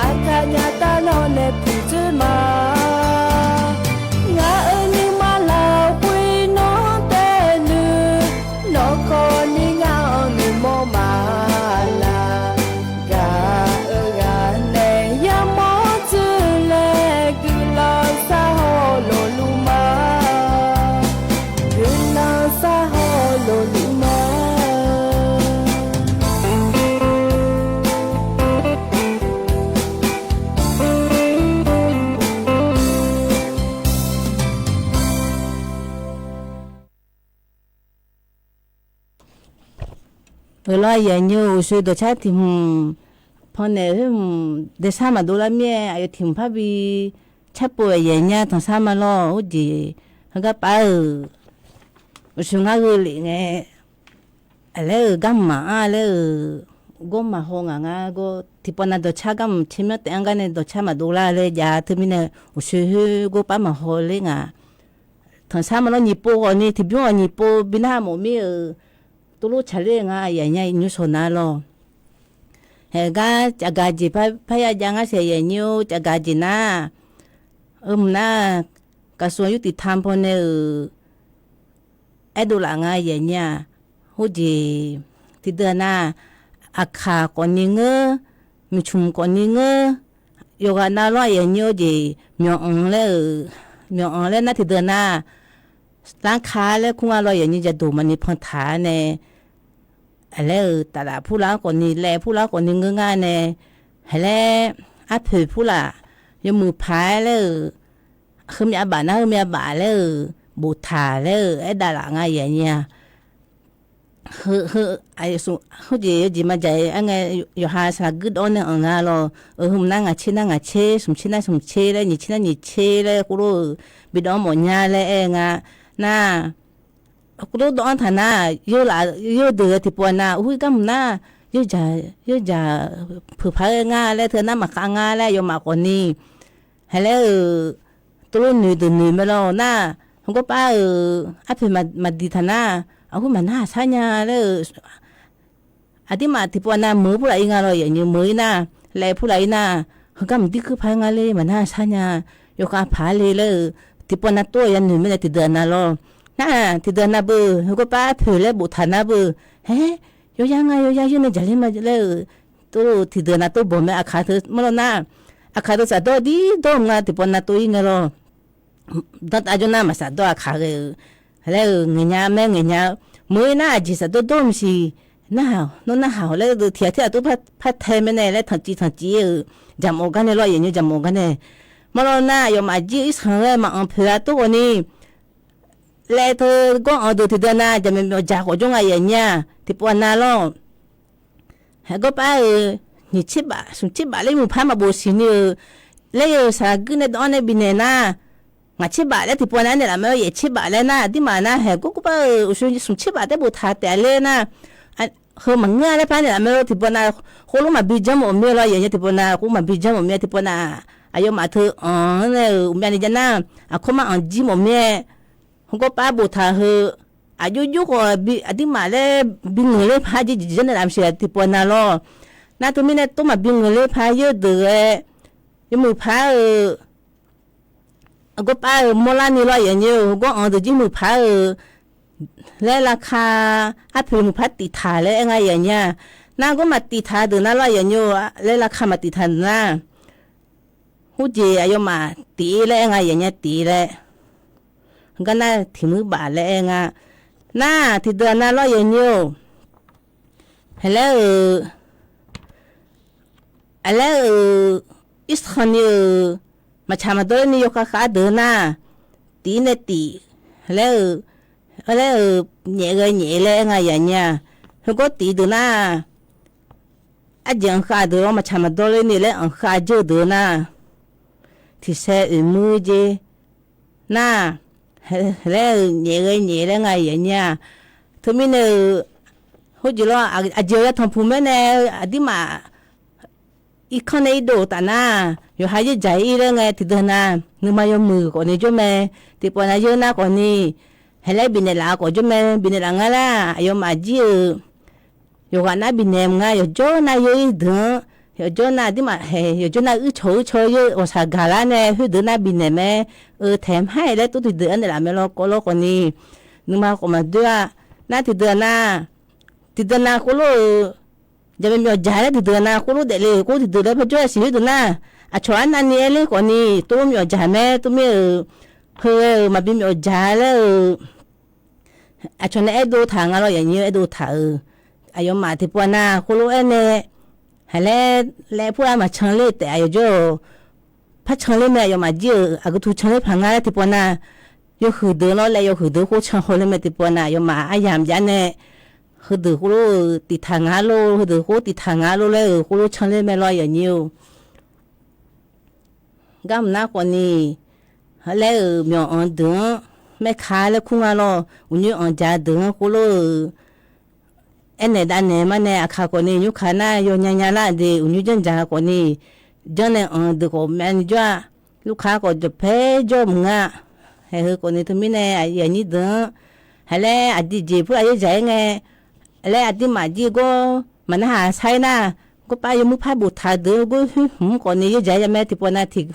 aqkaq nyaf taf nawr nae puq dzoer ma. Ngaq-euq nuima lafkhoer nawr taev nuir, nawr kawv ni ngar-anr noeqmawr maqlaq. Gaq-eu ghaq nae yamawr dzoer laer guiqlanq sar hawr lofluf ma. Guiqlanq sar hawr lofluf ma. Euq lawr, aqyuif aqnyir-eu, uqshoe dawqcar tiq hmq pannaeq khoer hmq daesar maqdov lar mir-aer, aqyawf tiq hmq parbi carpov-aer yaeq nya tanqsar ma lawr. Urjeq heugar pav-euq uqshoe ngar gheulef ngae, aqlaer-euq garma-anr laer-euq gawr maqhaw ngaq ngar gawr tiqpavnav dawqcar garma caermyanr taef-anr gar nae dawqcar maqdov lar laer jav-a. Teumirnae uqshoe khoer gawr pav maqhaw ler ngaq tanqsar ma lawr. Nyiq pov ghawqni tiqbymr-aq nyiq pov bi nar mawf mir-euq tuvlof tsaqler ngar aqyuif aqnyir nymrshawq nar lawr. Haegar cafgaq jeq parya jav ngar saeq aqyuif aqnyir-or, cafgaq jeq nar, eu hmq nar, กระทรวงยุติธรรม pawnae-euq aerdov laf nga aqyuif aqnyir-aq. Khoerjeq tiqdeuq nar, aqkaq khawfni ngeur, miqcmq khawfni ngeur, yawqghaq nav lawr aqyuif aqnyir-or jeq, myawq-anr laer-euq, myawq-anr laer nar tiqdeuq nar, larka laer kur nga lawr aqyuif aqnyir, jaqdoq maqni pantaq-a nae, aqlaer-euq taflaf purlar-anr khawfni laev purlar-anr khawfni ngeur ngar nae, haqlaer arpoeq purlaf, yawmuiq paq-aer laer-euq, heumyav baf nar heumyav baf laer-euq, boftaq laer-euq aerdav laf nga aqyuif aqnyir-a. heu, heu, aqyawf smq, heujeq yawjeq maqjaq-aer ngae, yawqha saqlaq guirdawv-anr nae anq nga lawr. Heu mq nar ngaq tser nar ngaq tser, smq tser nar smq tser laer, nyiq tser nar nyiq tser laer, khoerlof-euq bidawv-anr mawf nya laer aer nga. Nar, khoerlof dawv-anr taq nar, yawlaf yawdeuq-eu tiqpov-a nar, khoergar mq nar, yawjaq, yawjaq peuq paq-aer nga laer, teu nar maqkhav nga laer, aqyawfmaf khawfni, haeq laer-euq, tov lof noeq deuq noeq mae lawr nar, heugawr par-euq arpoeq maqdiq taq nar, aqkhoer maqnar-aq sar nya laer-euq, aqdirmaf tiqpov nav meuq-eu purlaf-ir nga lawr, yaqnyi meuq-ir nar, laev purlaf-ir nar, heugar maqdir kuir paq-aer nga le, maqnar-aq sar nya, yawkhav paq-aer le laer-euq, tiqpov nav tov-awq yanoeq mae nae tiqdeuq-aq nav lawr. Nar-aq tiqdeuq-aq nav beu, heugawr par arpoeq laer boftaq nar beu, haer, yawya nga, yawya yawr nae jaqler ma laer-euq, tov tiqdeuq-aq nav tov bawq mae. Aqkaq teu mar lawr nar, aqkaq teu safdawr dirdawr-eu nga tiqpov nav tov-ir ngae lawr. Danrtav jawr nar maqsafdawr aqkaq ghae-euq laer-euq ngaeqnya mae, ngaeqnya-eu meuq-ir nar aqjeq safdawr dawr maqsiq. Narhaq-awq, nawr narhaq-awq laer-eu tiq ghaq tir ghaq tov par tae mae nae laer tanqciv tanqciv-eu, jaqmawf gar nae lawr, yaqnyi jaqmawf gar nae. Mar lawr nar aqyawfmaf jir-eu irsanq ghae maqanq poeq-a tov khawfni, laev teu gawr-anr deuq tiqdeuq nav jaqmyawf myawf jaq khawf jawr nga yaqnyi-aq tiqpov nav lawr. Haeq gawr par-euq, nyiq tser baf smq tser baf laer muiq par maqbof siqni-euq laer-euq saqlaq guir nae dawv-anr nae bifnaeq nar, ngaq tser baf laer tiqpov nav-aer naeqlaf mae-awr, yaef tser baf laer nar, aqdirmaf nar haeq gawr gawr par-euq uqshoe smq tser baf taer boftaq taef-a ler nar, heu maqngeur-a laer par naeqlaf mae-awr tiqpov nav, khoerlof maqbi janr mawf mir-a lawr, yaqnyi tiqpov nav khoer maqbi janr mawf mir-a tiqpov nav, aqyawfmaf teu anq-anr nae-euq uqmyav ni jav nar, aqkawr mar anq jir mawf mir-aer, heugawr par boftaq heu, aqjox jox khawf aqdirmaf laer bi ngeuq ler paq-aer jeq jeq janr naeqlaf maqsiq tiqpov nav lawr. Nar teumirnae tov maqbi ngeuq ler paq-aer yawdeuq-aer, yawmuiq paq-euq, aqgawr par-euq mawrlar ni lawr, yaqnyi-eu gawr-anr deuq jir muiq paq-euq laer lavka, arpoeq muiq par tiftaq laer aer nga yaqnyi-aq. Nar gawr maqtiftaq deuq nar lawr, yaqnyi-eu laer lavka maqtiftaq deuq nar, khoerjeq aqyawfmaf tif-ir laer aer nga yaqnyi-a tif-ir laer. Heugar nar tiq muir baf laer aer nga. Nar tiqdeuq nav lawr yaqnyi-or, haeq laer-euq, haeq laer-euq, irsanq ni-euq maqtsaq maqdawr ler ni yawkhav khav deuq nar, tif-ir nae tif laer-euq, laer-euq, nyaef ghae nyaef laer aer nga yaqnyi-aq. Heugawr tif deuq nar, arjeq anqkhav deuq-awr maqtsaq maqdawr ler ni laer anqkhav jeur-eu deuq nar, tiqsaer oeq muir jer nar, laer-euq nyaef ghae nyaef laer nga yaqnyi-aq. Teumirnae-euq, khoerjeq lawr, aqjeq-awq yatanq puq maer nae, aqdirmaf irkanr nae irdov taf nar, yawqha yaerdzaq ir laer ngae tiqdeuq nav nuima yawmuiq khawfni jawr mae. Tiqpov nav yeur nar khawfni, haeq laer bifnaeq laf-eu khawf jawr mae, bifnaeq laf ngar lar, aqyawfmaf jir-euq yawqghaq nar bifnaeq mq nga, yawqjawr nar yeur ir deuq-anr, yawqjawr nar aqdirmaf haeq, yawqjawr nar uir cawq uir cawq yeur ghawqshaq gaq lar nae khoerdeuq nar bifnaeq mae. Eu, taeq maqhaer laer tov tiqdeuq-anr naeqlaf mae lawr kawv lawr khawfni, nuima khawf maqdoer-a. Nar tiqdeuq nav, tiqdeuq nav khoerlof-euq, jaqmyawf myawf jaq laer tiqdeuq nav khoerlof daefle khoer tiqdeuq laer parjawr-a siq khoerdeuq nar, aqcawq arnavni aer ler khawfni tov myawf jaq mae, tov mir-euq, heu ghae-euq maqbi myawf jaq laer-euq, aqcawq nae aerdov taq nga lawr, yaqnyir aerdov taq-euq, aqyawfmaf tiqpov nav khoerlof aer nae, haeq laer, laer pur-a maqcan ler taef-a yawqjawr-awq. Par can ler mae, aqyawfmaf jir-euq aqgeu tu can ler paq nga laer tiqpov nav, yawhuiq deuq lawr laer yawhuiq deuq khoer can haw ler mae tiqpov nav, aqyawfmaf aryamq jav nae, heudeuq khoerlof-euq tiqtaq nga lor, heudeuq khoer tiqtaq nga lor laer-euq khoerlof can ler mae lawr yaqnyir-or. Garmq nar khawfni, laer-euq myawq anq deuq-anr, maerka laer kur nga lawr, uqnyoer anq jaq deuq-anr khoerlof-euq, aernaeq davnaeq mar nae aqkaq khawfni nymrka nar yawnya nya lar de, uqnyoer janrjaq khawfni, janr nae anq deuq khawf myav ni jawr-a, lurka khawf jawqpae jawr mq nga. Haeq heu khawfni teumirnae aqyuif aqnyir deuq-anr, haeq laer aqdui jeq purlaf yaerdzaq-aer ngae, laer aqduimaf jir gawr maqnarhaq sar-ir nar, gawrpar yawmuir par boftaq deuq-anr gawr khoer hmq khawfni yaerdzaq-aer ya mae tiqpov nav, tiq,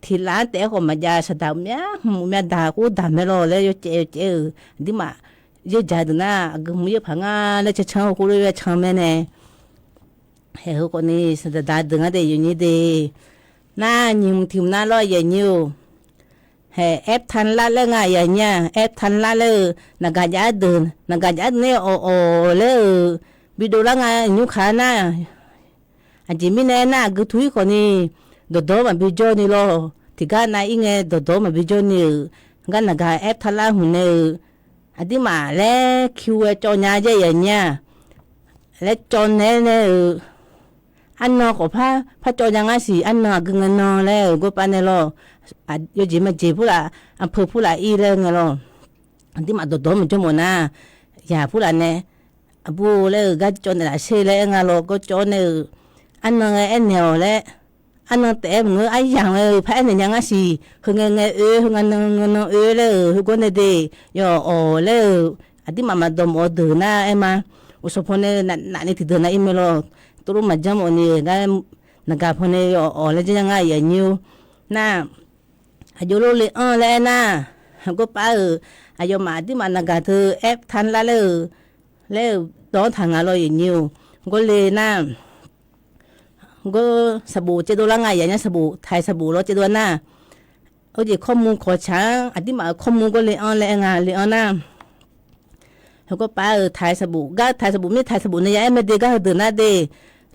tiq laf-anr taef-aer khawf maqjav, saqdaq myav hmq myav daq khoer daq mae lawr laer yawcaev yawcaev-euq aqduimaf yaerdzaq deuq nar aqgeu hmq yaer paq nga laer cancan-eu khoerlof-aer can mae nae. Haeq heu khawfni saqdaq daq deuq ngar de yawnyir de. Nar nyiq hmq tiq hmq nar lawr yaqnyir-or. Haeq aertanlar laer nga yaqnyir-aq, aertanlar laer-eu, naqgaq jav-aer deuq, naqgaq jav-aer deuq nae awq awq laer-euq, bidov lar nga nymrka nar. Aqjeq mirnae nar aqgeu tu-ir khawfni, dawqdawq maqbi jawr ni lawr. Tiqgar nav ir ngae dawqdawq maqbi jawr ni-euq, gar naqgaq aertanlar hmq nae-euq, aqduimaf laer kiu ghae cawv nya jaer yaf nyir-aq, laer cawv naeq-aer nae-euq, arnan khawf par par cawv nya ngar siq, arnan aqgeu ngae nan laer-euq gawrpav nae lawr, yawjeq majeq purlaf, aqpeu purlaf ir laer ngae lawr, aqduimaf dawqdawq-anr maqjanr mawf nar, yaq purlaf nae, aqbur laer-euq gar cawv naeqlaf sher laer aer nga lawr, gawr cawv-awr nae-euq, arnan ghae aernaeq-awq laer, arnan taef-aer maqngeur, aryamq ghae-euq par aernaeq nya ngar siq, heu ngae ngae oe, heu ngae nan ngae nan oe laer-euq, heugawr nae de, yawf-awq laer-euq, aqduimaf maqdawq mawf-eu deuq nar aer ma. Uqsanq paw nae nafni tiqdeuq nav ir mae lawr, tov lof maqjanr mawf ni-euq gar, naqgaq paw nae yawf-awq laer janr nya ngar yaf nyir-or. Nar, aqjox lof le-anr laer aer nar, gawrpav-euq, aqyawfmaf aqduimaf naqgaq teu aer tanrlar laer-euq, laer-euq dawq-anr taq nga lawr yaf nyir-or. Gawr le nar, gawr saqbof caevdov lar nga yaf nyir, saqbof taiq saqbof lawr caevdov lar nar, orjeq kawrmur kawqcaq-anr aqduimaf-euq kawrmur gawr le-anr laer aer nga le-anr nar, heugawr pav-euq taiq saqbof gar, taiq saqbof mir taiq saqbof nae ya aer mae de gar heudeuq nar de,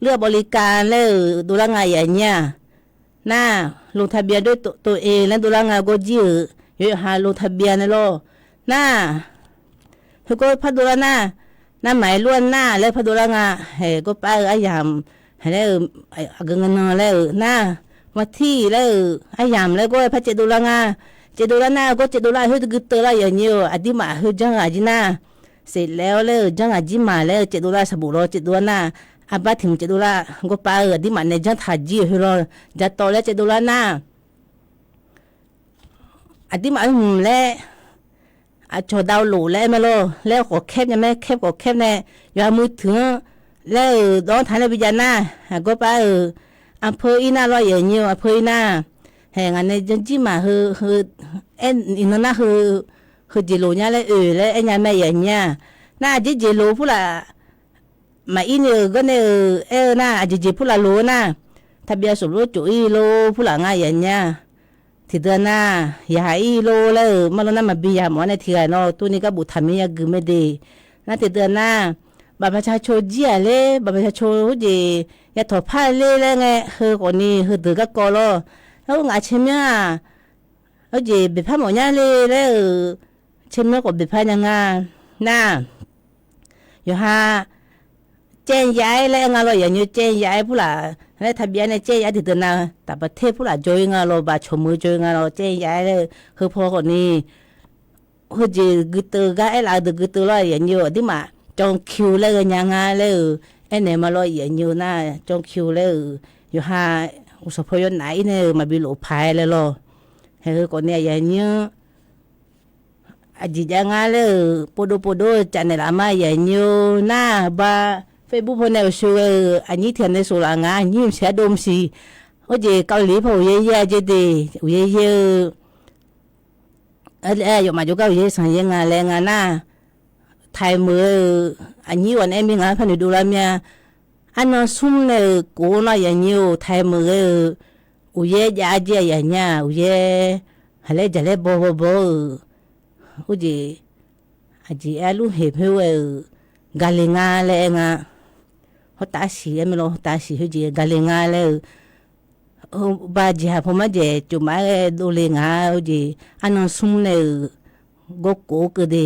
lur arbawv li kav laer-euq dovlar nga yaf nyir-aq, nar, ลงทะเบียนด้วยตัวเอง laer dovlar nga gawr jir-euq, yawqha ลงทะเบียน nae lawr. Nar, heugawr par dovlar nar, nar maqaer lur-a nar laer par dovlar nga, haeq gawr pav-euq aryamq, haeq laer-euq, aqgeu ngae nan laer-euq nar, วันที่ laer-euq aryamq laer gawr-aer par caevdov lar nga, caevdov lar nar gawr caevdov lar khoer gui teuv lar yaf nyir-or, aqduimaf heu janr ghaq jir nar, seflaef-awr laer-euq janr ghaq jir ma laer-eu caevdov lar saqbof lawr caevdov lar nar, arbar tiq hmq caevdov lar gawr pav-euq aqduimaf nae janr taq jir-euq heu lawr, jatawv laer caevdov lar nar, aqduimaf-euq hmq laer, aqcawq ดาวน์โหลด laer aer mae lawr, laer khawf แคป nya mae, แคป khawf แคป nae, yawqha มือถือ-anr laer-euq dawv-anr taq nae bijav nar, aqgawr pav-euq, aqpeu ir nar lawr yaf nyir-or, aqpeu ir nar, haeq ngaq nae janr jir ma heu, heu, aer, iqnan nar heu, heujeq loq nya laer oe laer aer nya mae yaf nyir-aq, nar aqjeq jeq loq purlaf, maqir ni-euq gawr nae-euq aer-eu nar, aqjeq jeq purlaf loq-eu nar, ทะเบียนสมรส cof ir lor purlaf nga yaf nyir-aq, tiqdeuq nar, yaq ir lor laer-euq mar lawr nar maqbi yamawf-ar nae tiqghaq nawr tov ni gar boftaq mir yageuf mae de. Nar tiqdeuq nar, บัตรประชาชน jir-aq ler, บัตรประชาชน khoerjeq yatawq par ler laer ngae, heu khawf ni heudeuq garkawv lawr. Lar-or ngaq caermyanr-aq, khoerjeq beqpar mawf nya le laer-euq, caermyanr khawf beqpar nya nga. Nar, yawqha caev ya-aer laer aer nga lawr yaf nyir-or, caev ya-aer purlaf laer ทะเบียน nae caev ya-aer tiqdeuq nav, taqbaq ter purlaf jawr-ir nga lawr, baq cawq meuq jawr-ir nga lawr, caev ya-aer laer-eu, heu paw khawf ni, heujeq gui teuv gar aerlaf-eu deuq gui teuv lawr yaf nyir-or, aqduimaf จองคิว laer ghae nya nga laer-euq, aernaeq ma lawr yaf nyir-or nar, จองคิว laer-euq, yawqha uqsanq paw yawnaf-ir nae-euq maqbi lof paq-aer laer lawr. Haeq heu khawf ni yaf nyir-anr, aqjeq jav nga laer-euq, povdov povdov-eu caf naeqlaf ma yaf nyir-or nar, ba Facebook paw nae uqshoe ghae-euq aqnyir tiq ghaq nae soflaf nga, aqnyir mqsiq ardov mqsiq, khoerjeq เกาหลี paw uqyaer yaer-a jeq de, uqyaer yaer-eu, aer, yawfmaf jawrgar uqyaer sanq yaer nga laer nga nar, taiq meuq-eu, aqnyir ghawqnae aer mir ngaq par noeqdov lar mir-a, arnan smr nae-euq kof-awr nar yaf nyir-or, taiq meuq-eu, uqyaer jav-a jeq yaf nyir-aq, uqyaer, haq laer jaq laer baw baw baw-euq, khoerjeq, aqjeq aer lur heq poer ghae-euq, gale nga laer aer nga, hawrtav siq aer mae lawr, hawrtav siq khoerjeq gale nga laer-euq, ba jeqhaq paw marjaeq cofmaf-aer ghae dovle nga-eu jeq, arnan smr nae-euq, gawrkof-eu keuv de,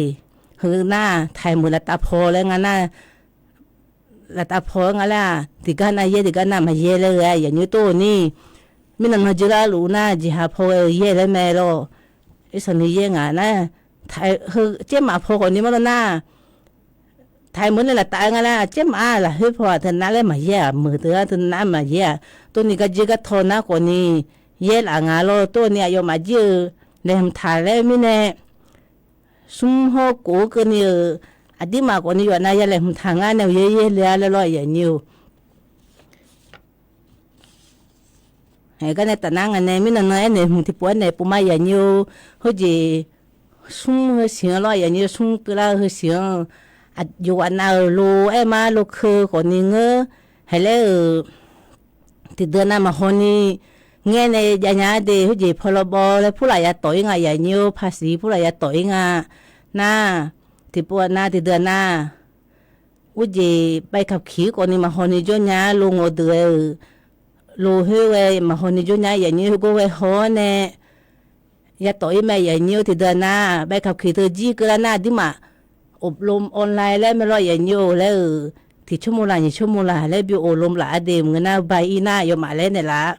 heu nar taiq meuq laftav paw laer nga nar, laftav paw-aer nga laer-aq, tiqgar nar yaer tiqgar nar maqyaer laer ghae-a yaf nyir-or ni, mirnan nan jeular luf nar jeqhaq paw ghae-eu yaer laer mae lawr, irsanq ni yaer ngaq nar, heu caermaf paw khawf ni mar lawr nar, taiq meuq nae laftav-aer nga laer, caermaf-aq lafkhoer paw-aq teunav laer maqyaer-aq, meuq teunav teunav maqyaer-aq, tov ni gar jir gar taw nar khawf ni, yaer laf nga lawr, tov ni aqyawfmaf jir-eu, laeqhmq taq laer mirnae, smr hawr kof-eu keuvni-euq, aqdirmaf khawf ni yawf nav ya laeqhmq taq ngar nae uqyaer yaer le-a laer lawr yaf nyir-or. Aergar nae tafnar nga nae mirnan nan aernaeq hmq tiqpov aernaeq pov ma yaf nyir-or. Khoerjeq smr heu siq-anr lawr yaf nyir-or, smr keuvlar-eu heu siq-anr, aqjox ghaq nav-euq lo aer ma lo keuv khawf ni ngeur, haiq laer-euq tiqdeuq nav maqhaw ni, ngaer nae jav nya-a de, khoerjeq paw lawbawv laer purlaf ya tawf-ir nga yaf nyir-or, paqsiq purlaf ya tawf-ir nga. Nar, tiqpov nar tiqdeuq nar, khoerjeq ใบขับขี่ khawf ni maqhaw ni jawr nya-a, lo ngawq deuq-euq lo khoer ghae maqhaw ni jawr nya-a yaf nyir-or, heugor ghae haw-awr nae ya tawf-ir mae yaf nyir-or, tiqdeuq nar ใบขับขี่ teu jir keuvlar nar aqdirmaf อบรมออนไลน์ laer mae lawr, aqyuif aqnyir-or laer-euq, tiq tsawrmov laf nyiq tsawrmov laf laer bi อบรม laf-a de maqngeur nar, ใบ ir nar yawmaf laer naeqlaf-a.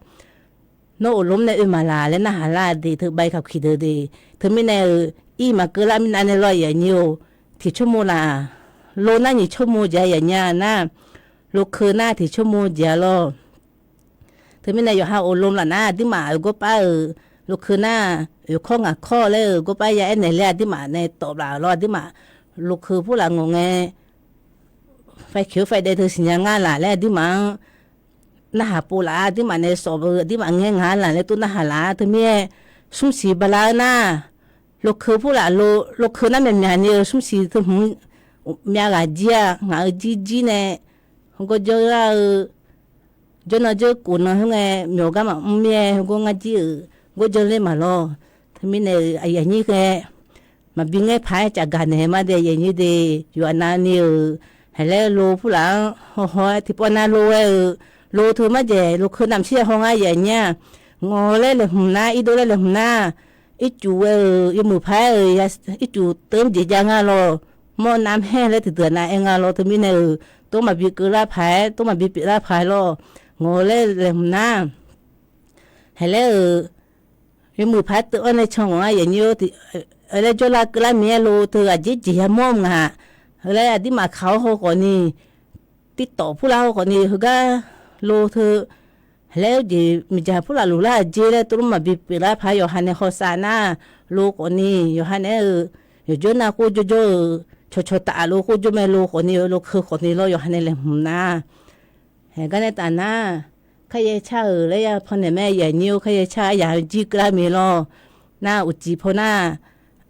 Nawr อบรม nae oe maqlaq laer narhaq lar de, teu ใบขับขี่ deuq de. Teumirnae-euq, ir maqkeuv lar mirnav nae lawr, aqyuif aqnyir-or, tiq tsawrmov laf, lo nar nyiq tsawrmov jeq-a, aqyuif aqnyir-a nar, lo keu nar tiq tsawrmov jeq-a lawr. Teumirnae yawqha อบรม laf nar, aqduimaf-euq gawrpar-euq lo keu nar, oeq kawr ngaq kawr laer-euq gawrpar ya aernaeq laer aqduimaf nae tawflaf-euq lawr, aqduimaf lo keu purlaf ngawq ngae, ไฟเขียว ไฟแดง teu siqnya ngar laf laer aqduimaf-anr narhaq pov laf-a, aqduimaf nae sawf-eu aqduimaf ngaer nga laf laer tov narhaq laf-a. Teumirnae smrsiq bala-eu nar, lo keu purlaf lo, lo keu nar myaqmyaq ni-eu smrsiq teu hmq myav ghaq jir-a, ngaq-euq jir jir nae, gawrjawr lar-eu, jawrnan jawrkof nan khoer ngae, myawq gar maqmr mir-aer, heugar ngar jir-euq gawrjawr ler maq lawr. Teumirnae-euq aqyuif aqnyir khae, maqbi ngaer paq-aer cafgaq naeq ma de, aqyuif aqnyir de. Yawqha navni-euq haeq laer lo purlaf-anr hawhaw-aer tiqpawf nav lo ghae-euq, lo teu marjaeq lo keu navmaqtser ya haw ngar, aqyuif aqnyir-aq. Ngawq laer laeqhmq nar, irdov laer laeqhmq nar, ircuf ghae-euq yawmuiq paq-aer-euq, ircuf teu-anr jeq jav nga lawr. Mawr navmhaer laer tiqdeuq nav aer nga lawr. Teumirnae-euq, tov maqbi keuvlar paq-aer, tov maqbi pyeuflar paq-aer lawr. Ngawq laer laeqhmq nar, haeq laer-euq, yawmuiq paq-aer teu-anr nae can ngawq-a, aqyuif aqnyir-or, laer jawrlar keuvlar mir-aer lo teu aqjeq jeq yamawr-eu ngaq laer aqduimaf kaq-awr haw khawfni, tirtawf purlar haw khawfni heugar lo teu, haeq laer-eu jeq miqdzaq purlaf luf lar-euq jer laer tov lof maqbi pyeuflar paq-aer yawqha nae hawsav nar, lo khawfni yawqha nae-euq, yawqjawr nar khoer jawrjawr-euq cawqcawq taf lo khoer jawr mae lo khawfni lo keu khawfni lawr yawqha nae laeqhmq nar. Haeq gar nae taf nar, kharyaer car-euq laer ya pannaeq mae, aqyuif aqnyir-or, kharyaer car-eu aryaq jir keuvlar mir lawr. Nar uqcif paw nar,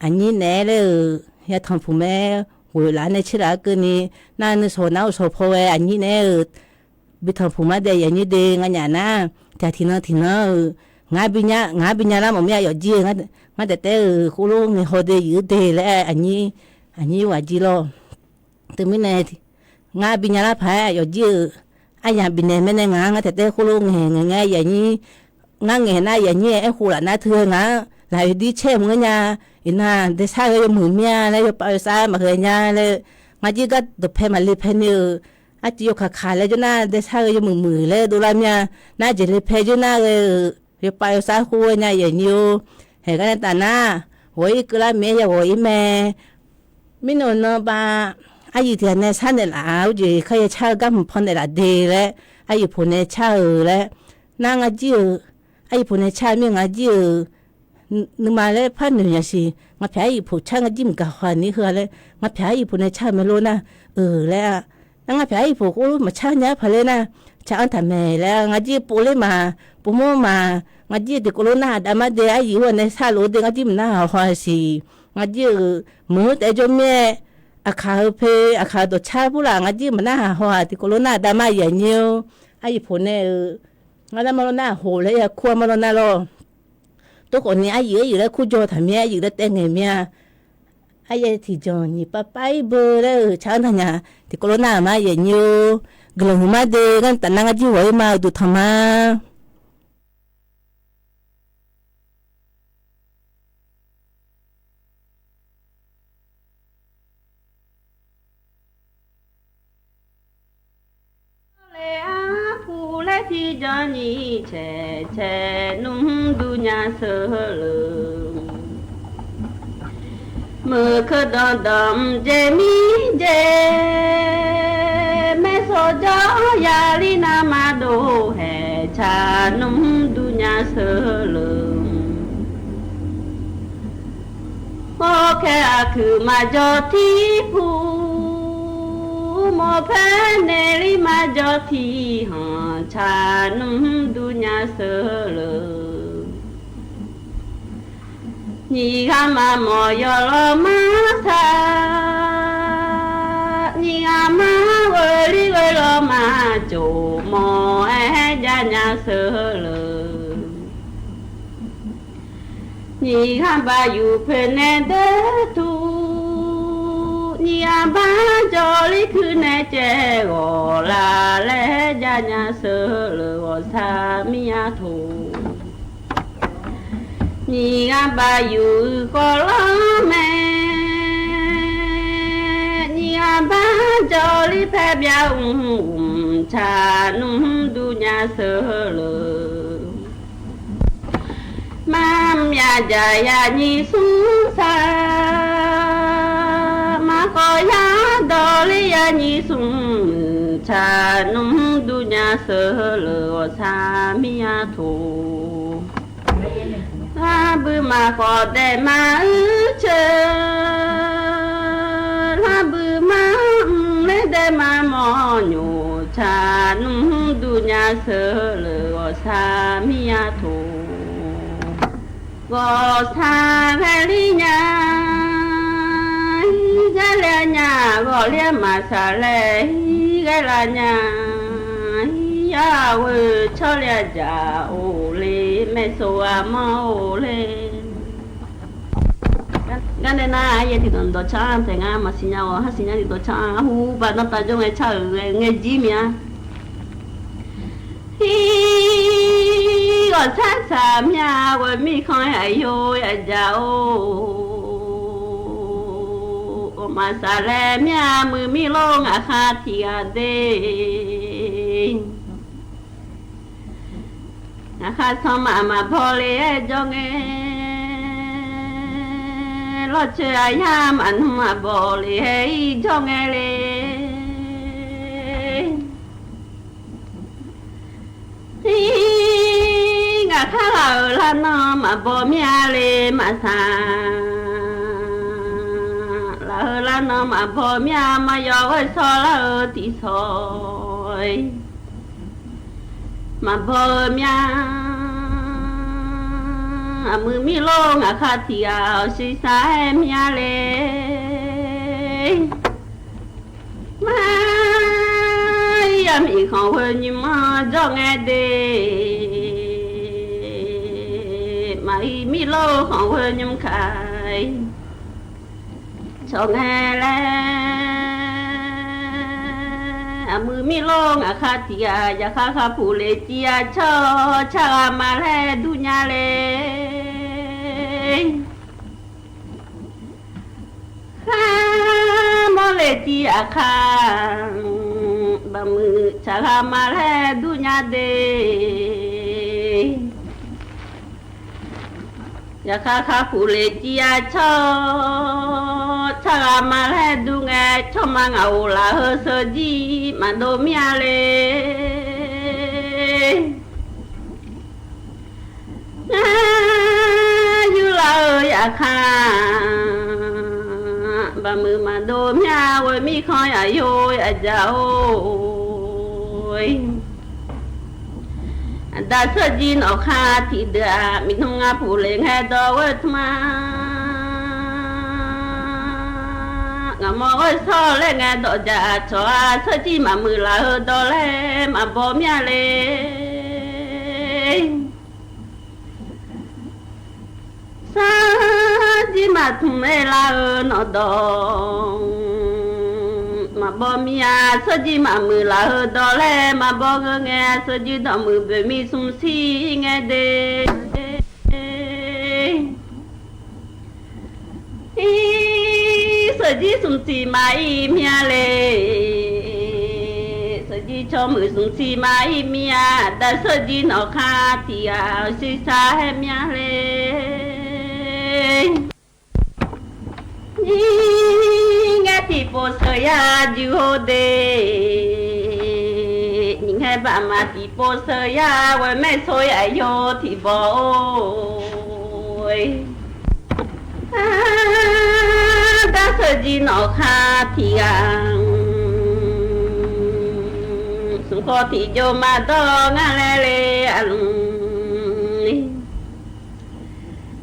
aqnyir naeq-aer laer-euq yatanq puq mae-aer ghoeq laf-anr nae tser laf-aer keuvni, nar nuisawq nar uqsawq paw ghae aqnyir naeq-aer-euq bi tanqpuq ma de, aqyuif aqnyir de. Nganyaf nar, tiq ghaq tiqnan tiqnan-euq, ngaq-anr bi nya lar mawf mir-a, yawfjir-eu ngar taef taef-euq khoerlof ngaeq haw de, yif-eu de laer aqnyir, aqnyir ghaq jir lawr. Teumirnae, ngar bi nya lar paq-aer aqyawf jir-euq, aryamq bifnaeq mae nae ngaq-anr ngar taef taef khoerlof ngaeq ngaeq ngae, aqyuif aqnyir, ngar ngaeq nar aqyuif aqnyir-aer khof laf nar teu-eu ngaq-anr lafyaq dir caer maqngeur nya. Iqnan daefsar ghae yawmuiq mir-a laer yawpav yawsav maqghae nya laer, ngar jir gar dawqpae maqle pae ni-euq, arcuiv yawkaq kaq laer jawr nar daefsar ghae yawmuiq muiq laer dovlar mir-a. Nar jeq le pae jawr nar ghae-euq yawpav yawsav khoer ghae nya, aqyuif aqnyir-or. Haeq gar nae taf nar, ghawq-ir keuvlar mir-aer ya ghawq-ir mae. Mirnae nan bav, aryuif tiq ghaq nae sharnaeq laf-a, urjeq kharyaer car-eu gar hmq pannaeq laf de laer, aryuif poq nae car-euq laer, nar ngar jir-euq, aryuif poq nae car mir-eu ngar jir-euq, nuima laer par noeq nya siq, ngaq pyaq aryuif poq car ngar jir maqgaq haw-aq ni heu-a laer, ngaq pyaq aryuif poq nae car-eu mae lor nar, euq laer-a. Nar ngaq pyaq aryuif poq khoer maqcar nya-aer paq ler nar, car-anr taq maeq laer-a, ngar jir pov ler ma, pov mawr ma, ngar jir tiqkawv lof nar aqdav mar de, aryuif-eu nae sharlof-eu de ngar jir maqnar haq haw-aq siq, ngar jir-euq meuq-anr taef-aer jawr mir-aer, aqkaq heu pe, aqkaq dawqcar purlaf ngar jir maqnar haq haw-aq, tiqkawv lof nar aqdav mar aqyuif aqnyir-or, aryuif poq nae-euq, ngar nar mar lawr nar hof laer ya kur-a mar lawr nar lawr. Tov khawfni aryuif aryuif laer kur jaw taq mir-aer aryuif laer taev ngaeq mir-a. Aryaer tiqjanq nyiq pav pav-ir beu laer-euq car-anr taq nya, tiqkawv lof nar-euq ma aqyuif aqnyir-or, guiqlanq huiq mar de, ngar taf nar ngar jir ghawq-ir ma, uqduq tanq ma. Laer-ar, puq laer tiqjanq nyiq caeq caeq nmr dur nya sheuq leuq. Meuq keuv danqdanq mqjeq mirjeq, maersawq jawr yali navmaqdov haeq caq nmr dur nya sheuq leuq. Hawrkaer aqkuiq maqjawr tirpur, mawrpaer naeqlir maqjawr tiqhanq caq nmr dur nya sheuq leuq. Nyiq ghaq maqmawf yawlawr mar sar, nyiq ghaq mar ghoelir ghoe lawr mar cof mawr-aer jav nya sheuq leuq. Nyiq ghaq baq yuf poeq nae deur tur, nyiq ghaq bar jawrlir kuir nae caev ghawq laf laer jav nya sheuq leuq ghawqshaq mir-a toq. Nyiq ghaq baq yuf uiq khawf lanr mae. Aqbar jawrlir paer byav mr mr, tsaq nmr dur nya sheuq leuq. Mar mr ya jaq ya nyiq smr sar, mar khawf yar dawqler ya nyiq smr muiq, tsaq nmr dur nya sheuq leuq ghawqshaq mir ya toq. Larbui maq khawf daef ma uir ceuq, larbui mar mr ler daef ma mawrnyoq, tsaq nmr dur nya sheuq leuq ghawqshaq mir ya toq. Ghawqshaq ghae ler nya, ir ghae ler nya, ghawq ler maqshaq laer ir ghae lar nya, ir yar ghoe tsawrle jaq-or le, maeqso aqmanr-or le. Garnae nar-aq, aryaer tiqdawq dawqcar-anr taef ngar maqsiq nya-awq, harsiq nya tiqdawq car-anr arhu baq danrtav jawr ngae car-euq ngae jir mia. Ir ghawqshaq shaq mya ghoe mirkhanq aqyo yajaq-or, ghawqmaf saqlaer mya muiq mir lor ngaq khar tiq ghaq de. Ngaq khar sanqmaf maqbaw le-aer jawr ngae, lawrcoer aqyar maqnmr maqbaw le-aer ir jawr ngae le. Ir ngaq khar laf-euq larnan maqbaw mya le maqsaq. Laf-euq larnan maqbaw mya, maqyaw ghoer shawr lar-eu tiqshawq-ir maqbaw-eu mya. Aqmuiq mir lor ngaq khar tiq ghaq-awq shiqshaq-aer mya le. Mar ir yamiq khanqghoe nymr-anr jawr ngae de. Maqir mir lor khanqghoe nymr kaq-ir cawq ngae laer. Aqmuiq mir lor ngaq khar tiq ghaq, yaqkhar khar puq le tiv-a cawr, tsaq ghaq ma laer dur nya le. Khar mawr le tiv aqkhar, baqmuiq tsaq ghaq ma laer dur nya de. Yaqkhar khar puq le tiv-a cawr, tsaq ghaq ma laer dur ngae, tsawrma ngaq ghof laf-eu sheuqjir maqdov mir-a le. Ngar yurlaf-eu yaqkhar, baqmuiq maqdov mya ghoe mirkhanq yaqyo yajaq-or. Aqda sheuqjir nawq khar tiqdeuq-aq, miqnmr ngar puq le ngae dawq ghoe tmr-a. Ngaqmawr ghoer shawr laer ngae dawq jaq cawq-a, sheuqjir maqmuiq laf-eu dawq laer maqbaw mir-a le. Sheuqjir maqtmq-aer lar-eu nawq dawq maqbaw mir-a, sheuqjir maqmuiq laf-eu dawq laer maqbaw ghoe ngae, sheuqjir dawqmuiq boeq mir smr shir ngae de. Ir sheuqjir smr tiq maqir mir-a le. Sheuqjir tsawrmuiq smr tiq maqir mir-a, aqda sheuqjir nawq khar tiq ghaq-awq shiqshaq-aer mir-a le. Nyiq ngae tiqpov sheuq yar juq-or de. Nyiq ngae baqmaf tiqpov sheuq yar ghoe maersor yaqyo tiqbaw-or. Aqda sheuqjir nawq khar tiq ghaq, smq khawf tiqjov maqdawr ngar laer le aqlmq.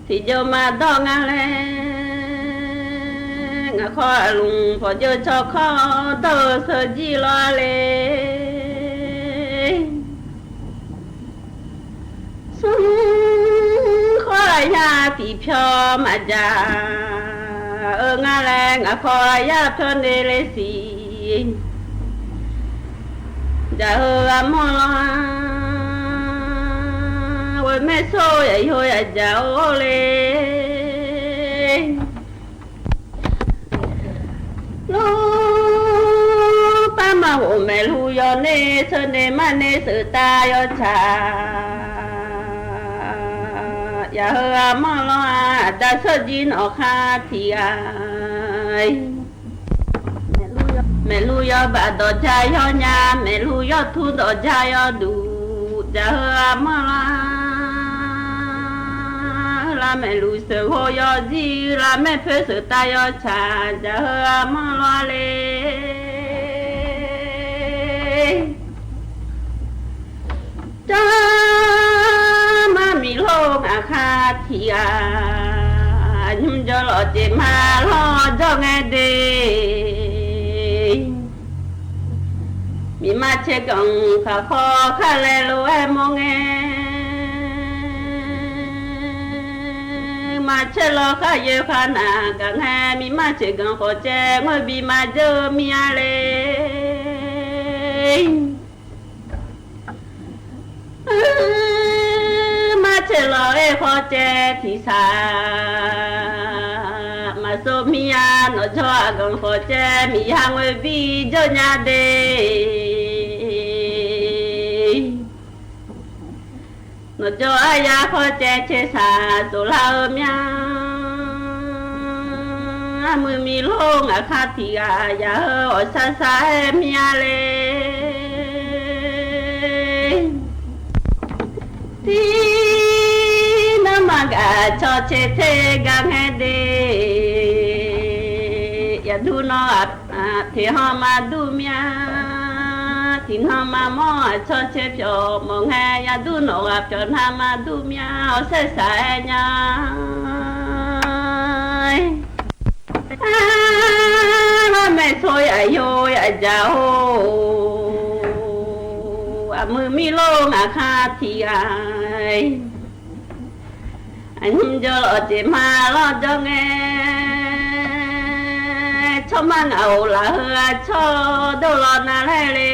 Tiqjov maqdawr ngar laer, ngaq khawf aqlmq pawqjov tsawrkawr dawr-eu sheuqjir lawr-a le. Smr khawf aqyar tiqpyawr maqjaq-eu ngar laer, ngaq khawf aqyar pyawr ne le siq. Jaq-eu ghaq mawr lawr-a, ghoe maersor yaqyo yajaq-or le. Lor Ghof maeqlu yawner, sheuner marner sheuqtav yawtsaq. Yaqheu armanr lawr-aq, aqda shawrjir nawqkhar tiq ghaq. Maeqlu yawbaf dawqja yawnya, maeqlu yawtur dawqja yawduq, jaqheu armanr lawr-aq, lavmaeqluf sheuqghov yawzir, lavmaer poer sheuqtav yawtsaq, jaqheu armanr lawr le. Jarmar miqlor ngaqkhar tiq ghaq, nymr jawrlawf jeq ma lawr jawr ngae de. Miqma caerganq khaqkhawr khar laer lof-aer mawr ngae, ma caer lawr khar yoe khar naq gaq ngae, miqma caerganq khawf caev ngoer bi ma dzeur-eu mir-a le. Mar caev lawq-aer khawf caev tiq saq, maqsov mir-a. Nawqjawr aqganq khawf caev miqya ngoer bi dzeur nya de. Nawqjawr aryar khawf caev caev saq soflar-eu mya. Armuiq miqlor ngaqkhar tiq ghaq yaq-eu awqsar sar-aer mir-a le. Tirnar maqgaq cawcae ter gar ngae de. Yaqdur nawr ghaq teqhanq maqdur mya. Tiqnan maqmawr aqcawq cae pyawq mawf ngae, yaqdur nawq ghaq pyawq nar maqdur mya. Awqsaer saq-aer nya. Arlawr maeqso yaqyo yaqjaq-or, aqmuiq miqlor ngaqkhar tiq ghaq. Aqnymr jawrlawf jeq ma lawr jawr ngae, tsawrmar ngaq-or lafheu aqcawq dawr lawq nav laer le.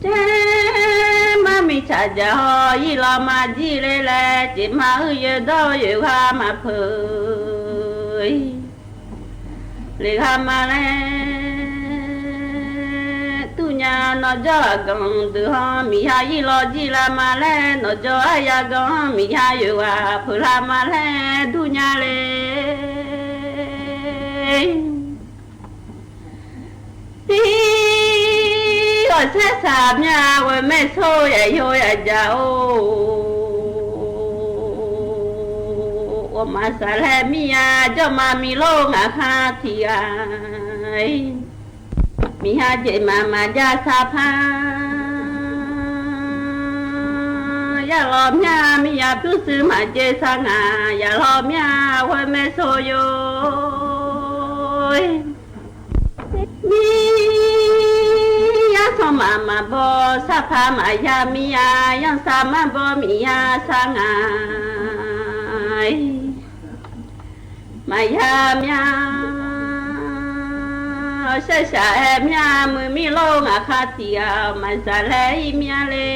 Jarmar miqtsaq jaq-awr ir lawq maqjir le laer, jeq ma uir yoe dawr yoeq ghaq maqpeuq. Leqha ma laer durnya, nawqjawr aqganq deuq-anr miqya ir lawq jir la ma laer, nawqjawr arya ganq-anr miqya yoeq ghaq peuq la ma laer durnya le. Tir awqsaer saq mya ghoe maersor yaqyo yaqjaq-or, ghawqmaf saqlaer mir-a jawrma miqlor ngaqkhar tiq ghaq. Miqya jeq maqmaf jav sar par, yar lawq mya miqya pyurshuir maqjeq sar ngaq, yaq lawq mya ghoe maersor yo. Miqya sanqmaf maqbaw sar par maqya mir-a, yanrsar maqbaw miqya sar ngaq. Maqya mya, awqsaer shaq-aer mya, muiq miqlor ngaqkhar tiq ghaq maqzaq laer ir mya le.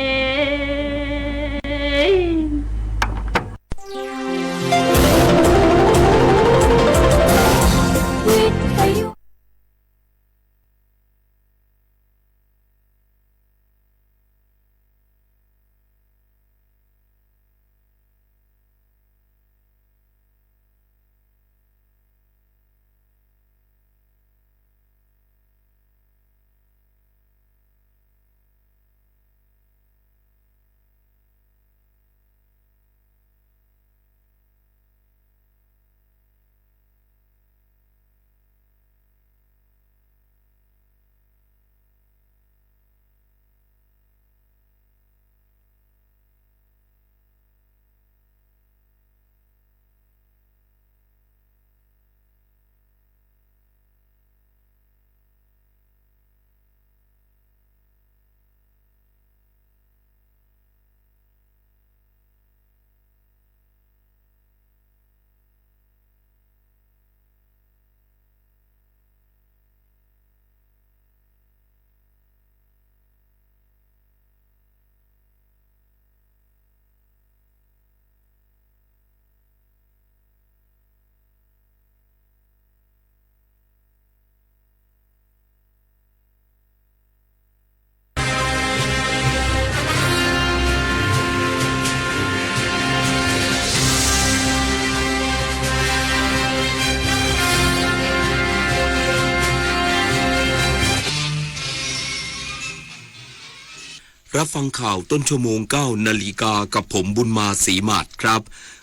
รับฟังข่าวต้นชั่วโมง เก้านาฬิกา กับผมบุญมา ศรีหมาดครับ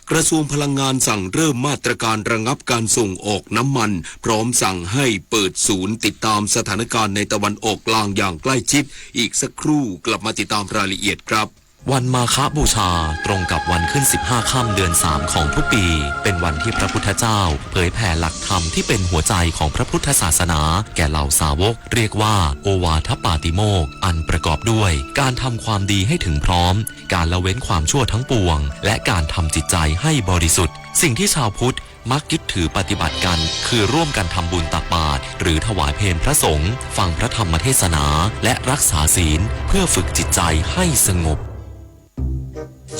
กระทรวงพลังงานสั่งเริ่มมาตรการระงับการส่งออกน้ำมัน พร้อมสั่งให้เปิดศูนย์ติดตามสถานการณ์ในตะวันออกกลางอย่างใกล้ชิด อีกสักครู่กลับมาติดตามรายละเอียดครับ วันมาฆบูชา ตรงกับวันขึ้นสิบห้าค่ำเดือนสามของทุกปี เป็นวันที่พระพุทธเจ้าเผยแผ่หลักธรรมที่เป็นหัวใจของพระพุทธศาสนาแก่เหล่าสาวก เรียกว่าโอวาทปาติโมกข์ อันประกอบด้วยการทำความดีให้ถึงพร้อม การละเว้นความชั่วทั้งปวง และการทำจิตใจให้บริสุทธิ์ สิ่งที่ชาวพุทธมักยึดถือปฏิบัติกัน คือร่วมกันทำบุญตักบาตร หรือถวายเพลพระสงฆ์ ฟังพระธรรมเทศนา และรักษาศีล เพื่อฝึกจิตใจให้สงบ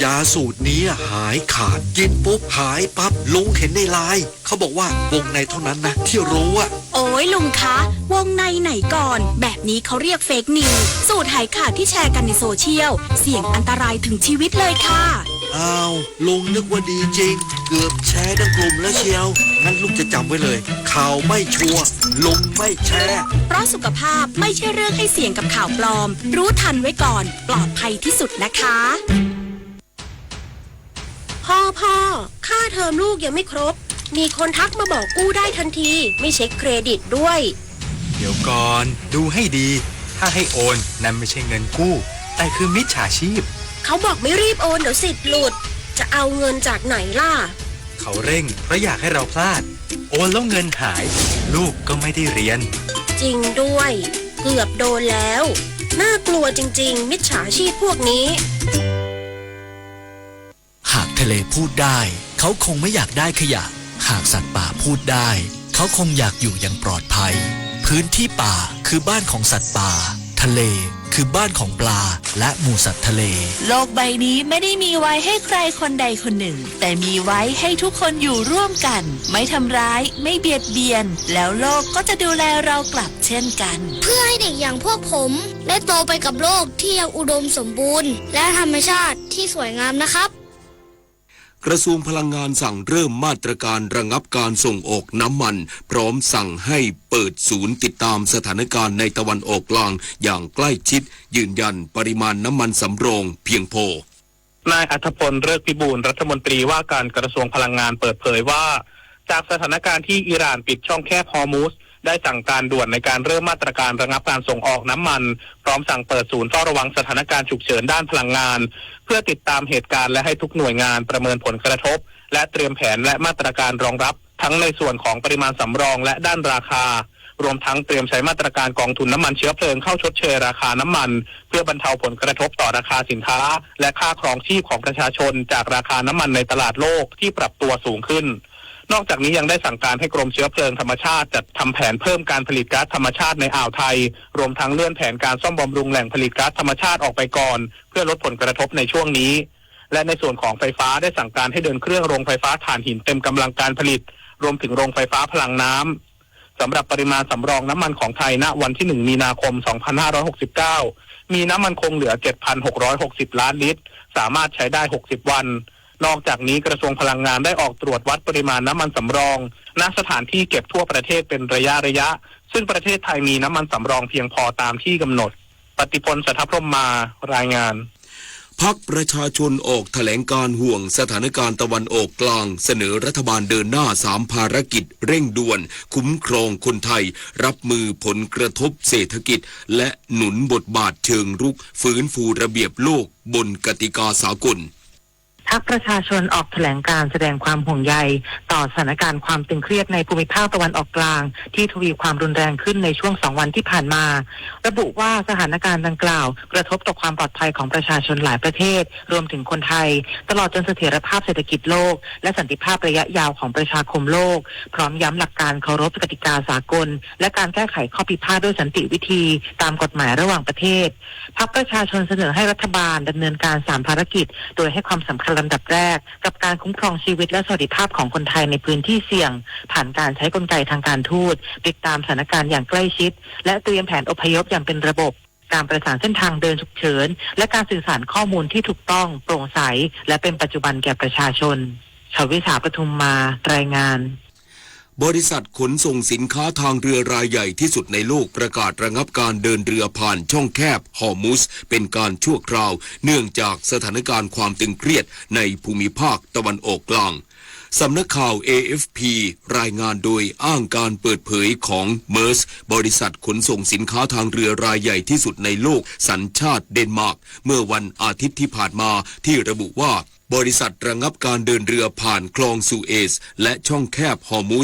ยาสูตรนี้หายขาด กินปุ๊บหายปั๊บ ลุงเห็นในไลน์ เขาบอกว่าวงในเท่านั้นนะที่รู้อะ โอ๊ยลุงคะ วงในไหนก่อน แบบนี้เขาเรียก fake news สูตรหายขาดที่แชร์กันในโซเชียล เสี่ยงอันตรายถึงชีวิตเลยค่ะ อ้าว ลุงนึกว่าดีจริง เกือบแชร์ทั้งกลุ่มแล้วเชียว งั้นลูกจะจำไว้เลย ข่าวไม่ชัวร์ ลุงไม่แชร์ เพราะสุขภาพไม่ใช่เรื่องให้เสี่ยงกับข่าวปลอม รู้ทันไว้ก่อน ปลอดภัยที่สุดนะคะ พ่อ พ่อ ค่าเทอมลูกยังไม่ครบ มีคนทักมาบอกกู้ได้ทันที ไม่เช็คเครดิตด้วย เดี๋ยวก่อน ดูให้ดี ถ้าให้โอน นั่นไม่ใช่เงินกู้ แต่คือมิจฉาชีพ เขาบอกไม่รีบโอนเดี๋ยวสิทธิ์หลุด จะเอาเงินจากไหนล่ะ เขาเร่งเพราะอยากให้เราพลาด โอนแล้วเงินหาย ลูกก็ไม่ได้เรียน จริงด้วย เกือบโดนแล้ว น่ากลัวจริงๆ มิจฉาชีพพวกนี้ หากทะเลพูดได้ เขาคงไม่อยากได้ขยะ หากสัตว์ป่าพูดได้ เขาคงอยากอยู่อย่างปลอดภัย พื้นที่ป่าคือบ้านของสัตว์ป่า ทะเลคือบ้านของปลาและหมู่สัตว์ทะเล โลกใบนี้ไม่ได้มีไว้ให้ใครคนใดคนหนึ่ง แต่มีไว้ให้ทุกคนอยู่ร่วมกัน ไม่ทำร้าย ไม่เบียดเบียน แล้วโลกก็จะดูแลเรากลับเช่นกัน เพื่อให้เด็กอย่างพวกผมได้โตไปกับโลกที่ยังอุดมสมบูรณ์ และธรรมชาติที่สวยงามนะครับ กระทรวงพลังงานสั่งเริ่มมาตรการระงับการส่งออกน้ำมัน พร้อมสั่งให้เปิดศูนย์ติดตามสถานการณ์ในตะวันออกกลางอย่างใกล้ชิด ยืนยันปริมาณน้ำมันสำรองเพียงพอ นายอัธพล ฤกษ์พิบูล รัฐมนตรีว่าการกระทรวงพลังงานเปิดเผยว่า จากสถานการณ์ที่อิหร่านปิดช่องแคบฮอร์มุซ ได้สั่งการด่วนในการเริ่มมาตรการระงับการส่งออกน้ำมัน พร้อมสั่งเปิดศูนย์เฝ้าระวังสถานการณ์ฉุกเฉินด้านพลังงาน เพื่อติดตามเหตุการณ์และให้ทุกหน่วยงานประเมินผลกระทบ และเตรียมแผนและมาตรการรองรับ ทั้งในส่วนของปริมาณสำรองและด้านราคา รวมทั้งเตรียมใช้มาตรการกองทุนน้ำมันเชื้อเพลิงเข้าชดเชยราคาน้ำมัน เพื่อบรรเทาผลกระทบต่อราคาสินค้า และค่าครองชีพของประชาชนจากราคาน้ำมันในตลาดโลกที่ปรับตัวสูงขึ้น นอกจากนี้ยังได้สั่งการให้กรมเชื้อเพลิงธรรมชาติจัดทำแผนเพิ่มการผลิตก๊าซธรรมชาติในอ่าวไทย รวมทั้งเลื่อนแผนการซ่อมบำรุงแหล่งผลิตก๊าซธรรมชาติออกไปก่อน เพื่อลดผลกระทบในช่วงนี้ และในส่วนของไฟฟ้าได้สั่งการให้เดินเครื่องโรงไฟฟ้าถ่านหินเต็มกำลังการผลิต รวมถึงโรงไฟฟ้าพลังน้ำ สำหรับปริมาณสำรองน้ำมันของไทย ณ วันที่ หนึ่ง มีนาคม สองพันห้าร้อยหกสิบเก้า มีน้ำมันคงเหลือ เจ็ดพันหกร้อยหกสิบ ล้านลิตร สามารถใช้ได้ หกสิบ วัน นอกจากนี้กระทรวงพลังงานได้ออกตรวจวัดปริมาณน้ำมันสำรอง ณ สถานที่เก็บทั่วประเทศเป็นระยะระยะ ซึ่งประเทศไทยมีน้ำมันสำรองเพียงพอตามที่กำหนด ปฏิพล สัทธพรหมมา รายงาน พรรคประชาชนออกแถลงการณ์ห่วงสถานการณ์ตะวันออกกลาง เสนอรัฐบาลเดินหน้าสามภารกิจเร่งด่วน คุ้มครองคนไทย รับมือผลกระทบเศรษฐกิจ และหนุนบทบาทเชิงรุก ฟื้นฟูระเบียบโลกบนกติกาสากล พรรคประชาชนออกแถลงการณ์แสดงความห่วงใยต่อสถานการณ์ความตึงเครียดในภูมิภาคตะวันออกกลางที่ทวีความรุนแรงขึ้นในช่วงสองวันที่ผ่านมา ระบุว่าสถานการณ์ดังกล่าวกระทบต่อความปลอดภัยของประชาชนหลายประเทศ รวมถึงคนไทย ตลอดจนเสถียรภาพเศรษฐกิจโลก และสันติภาพระยะยาวของประชาคมโลก พร้อมย้ำหลักการเคารพกติกาสากล และการแก้ไขข้อพิพาทด้วยสันติวิธีตามกฎหมายระหว่างประเทศ พรรคประชาชนเสนอให้รัฐบาลดำเนินการสามภารกิจ โดยให้ความสำคัญลำดับแรกกับการคุ้มครองชีวิตและสวัสดิภาพของคนไทยในพื้นที่เสี่ยง ผ่านการใช้กลไกทางการทูต ติดตามสถานการณ์อย่างใกล้ชิด และเตรียมแผนอพยพอย่างเป็นระบบ การประสานเส้นทางเดินฉุกเฉิน และการสื่อสารข้อมูลที่ถูกต้อง โปร่งใส และเป็นปัจจุบันแก่ประชาชน ชวิสา ปทุมมา รายงาน พ บริษัทขนส่งสินค้าทางเรือรายใหญ่ที่สุดในโลกประกาศระงับการเดินเรือผ่านช่องแคบฮอร์มุซเป็นการชั่วคราว เนื่องจากสถานการณ์ความตึงเครียดในภูมิภาคตะวันออกกลาง สำนักข่าว เอ เอฟ พี รายงานโดยอ้างการเปิดเผยของ Maersk บริษัทขนส่งสินค้าทางเรือรายใหญ่ที่สุดในโลกสัญชาติเดนมาร์ก เมื่อวันอาทิตย์ที่ผ่านมา ที่ระบุว่า บริษัทระงับการเดินเรือผ่านคลองสุเอซและช่องแคบฮอร์มุซ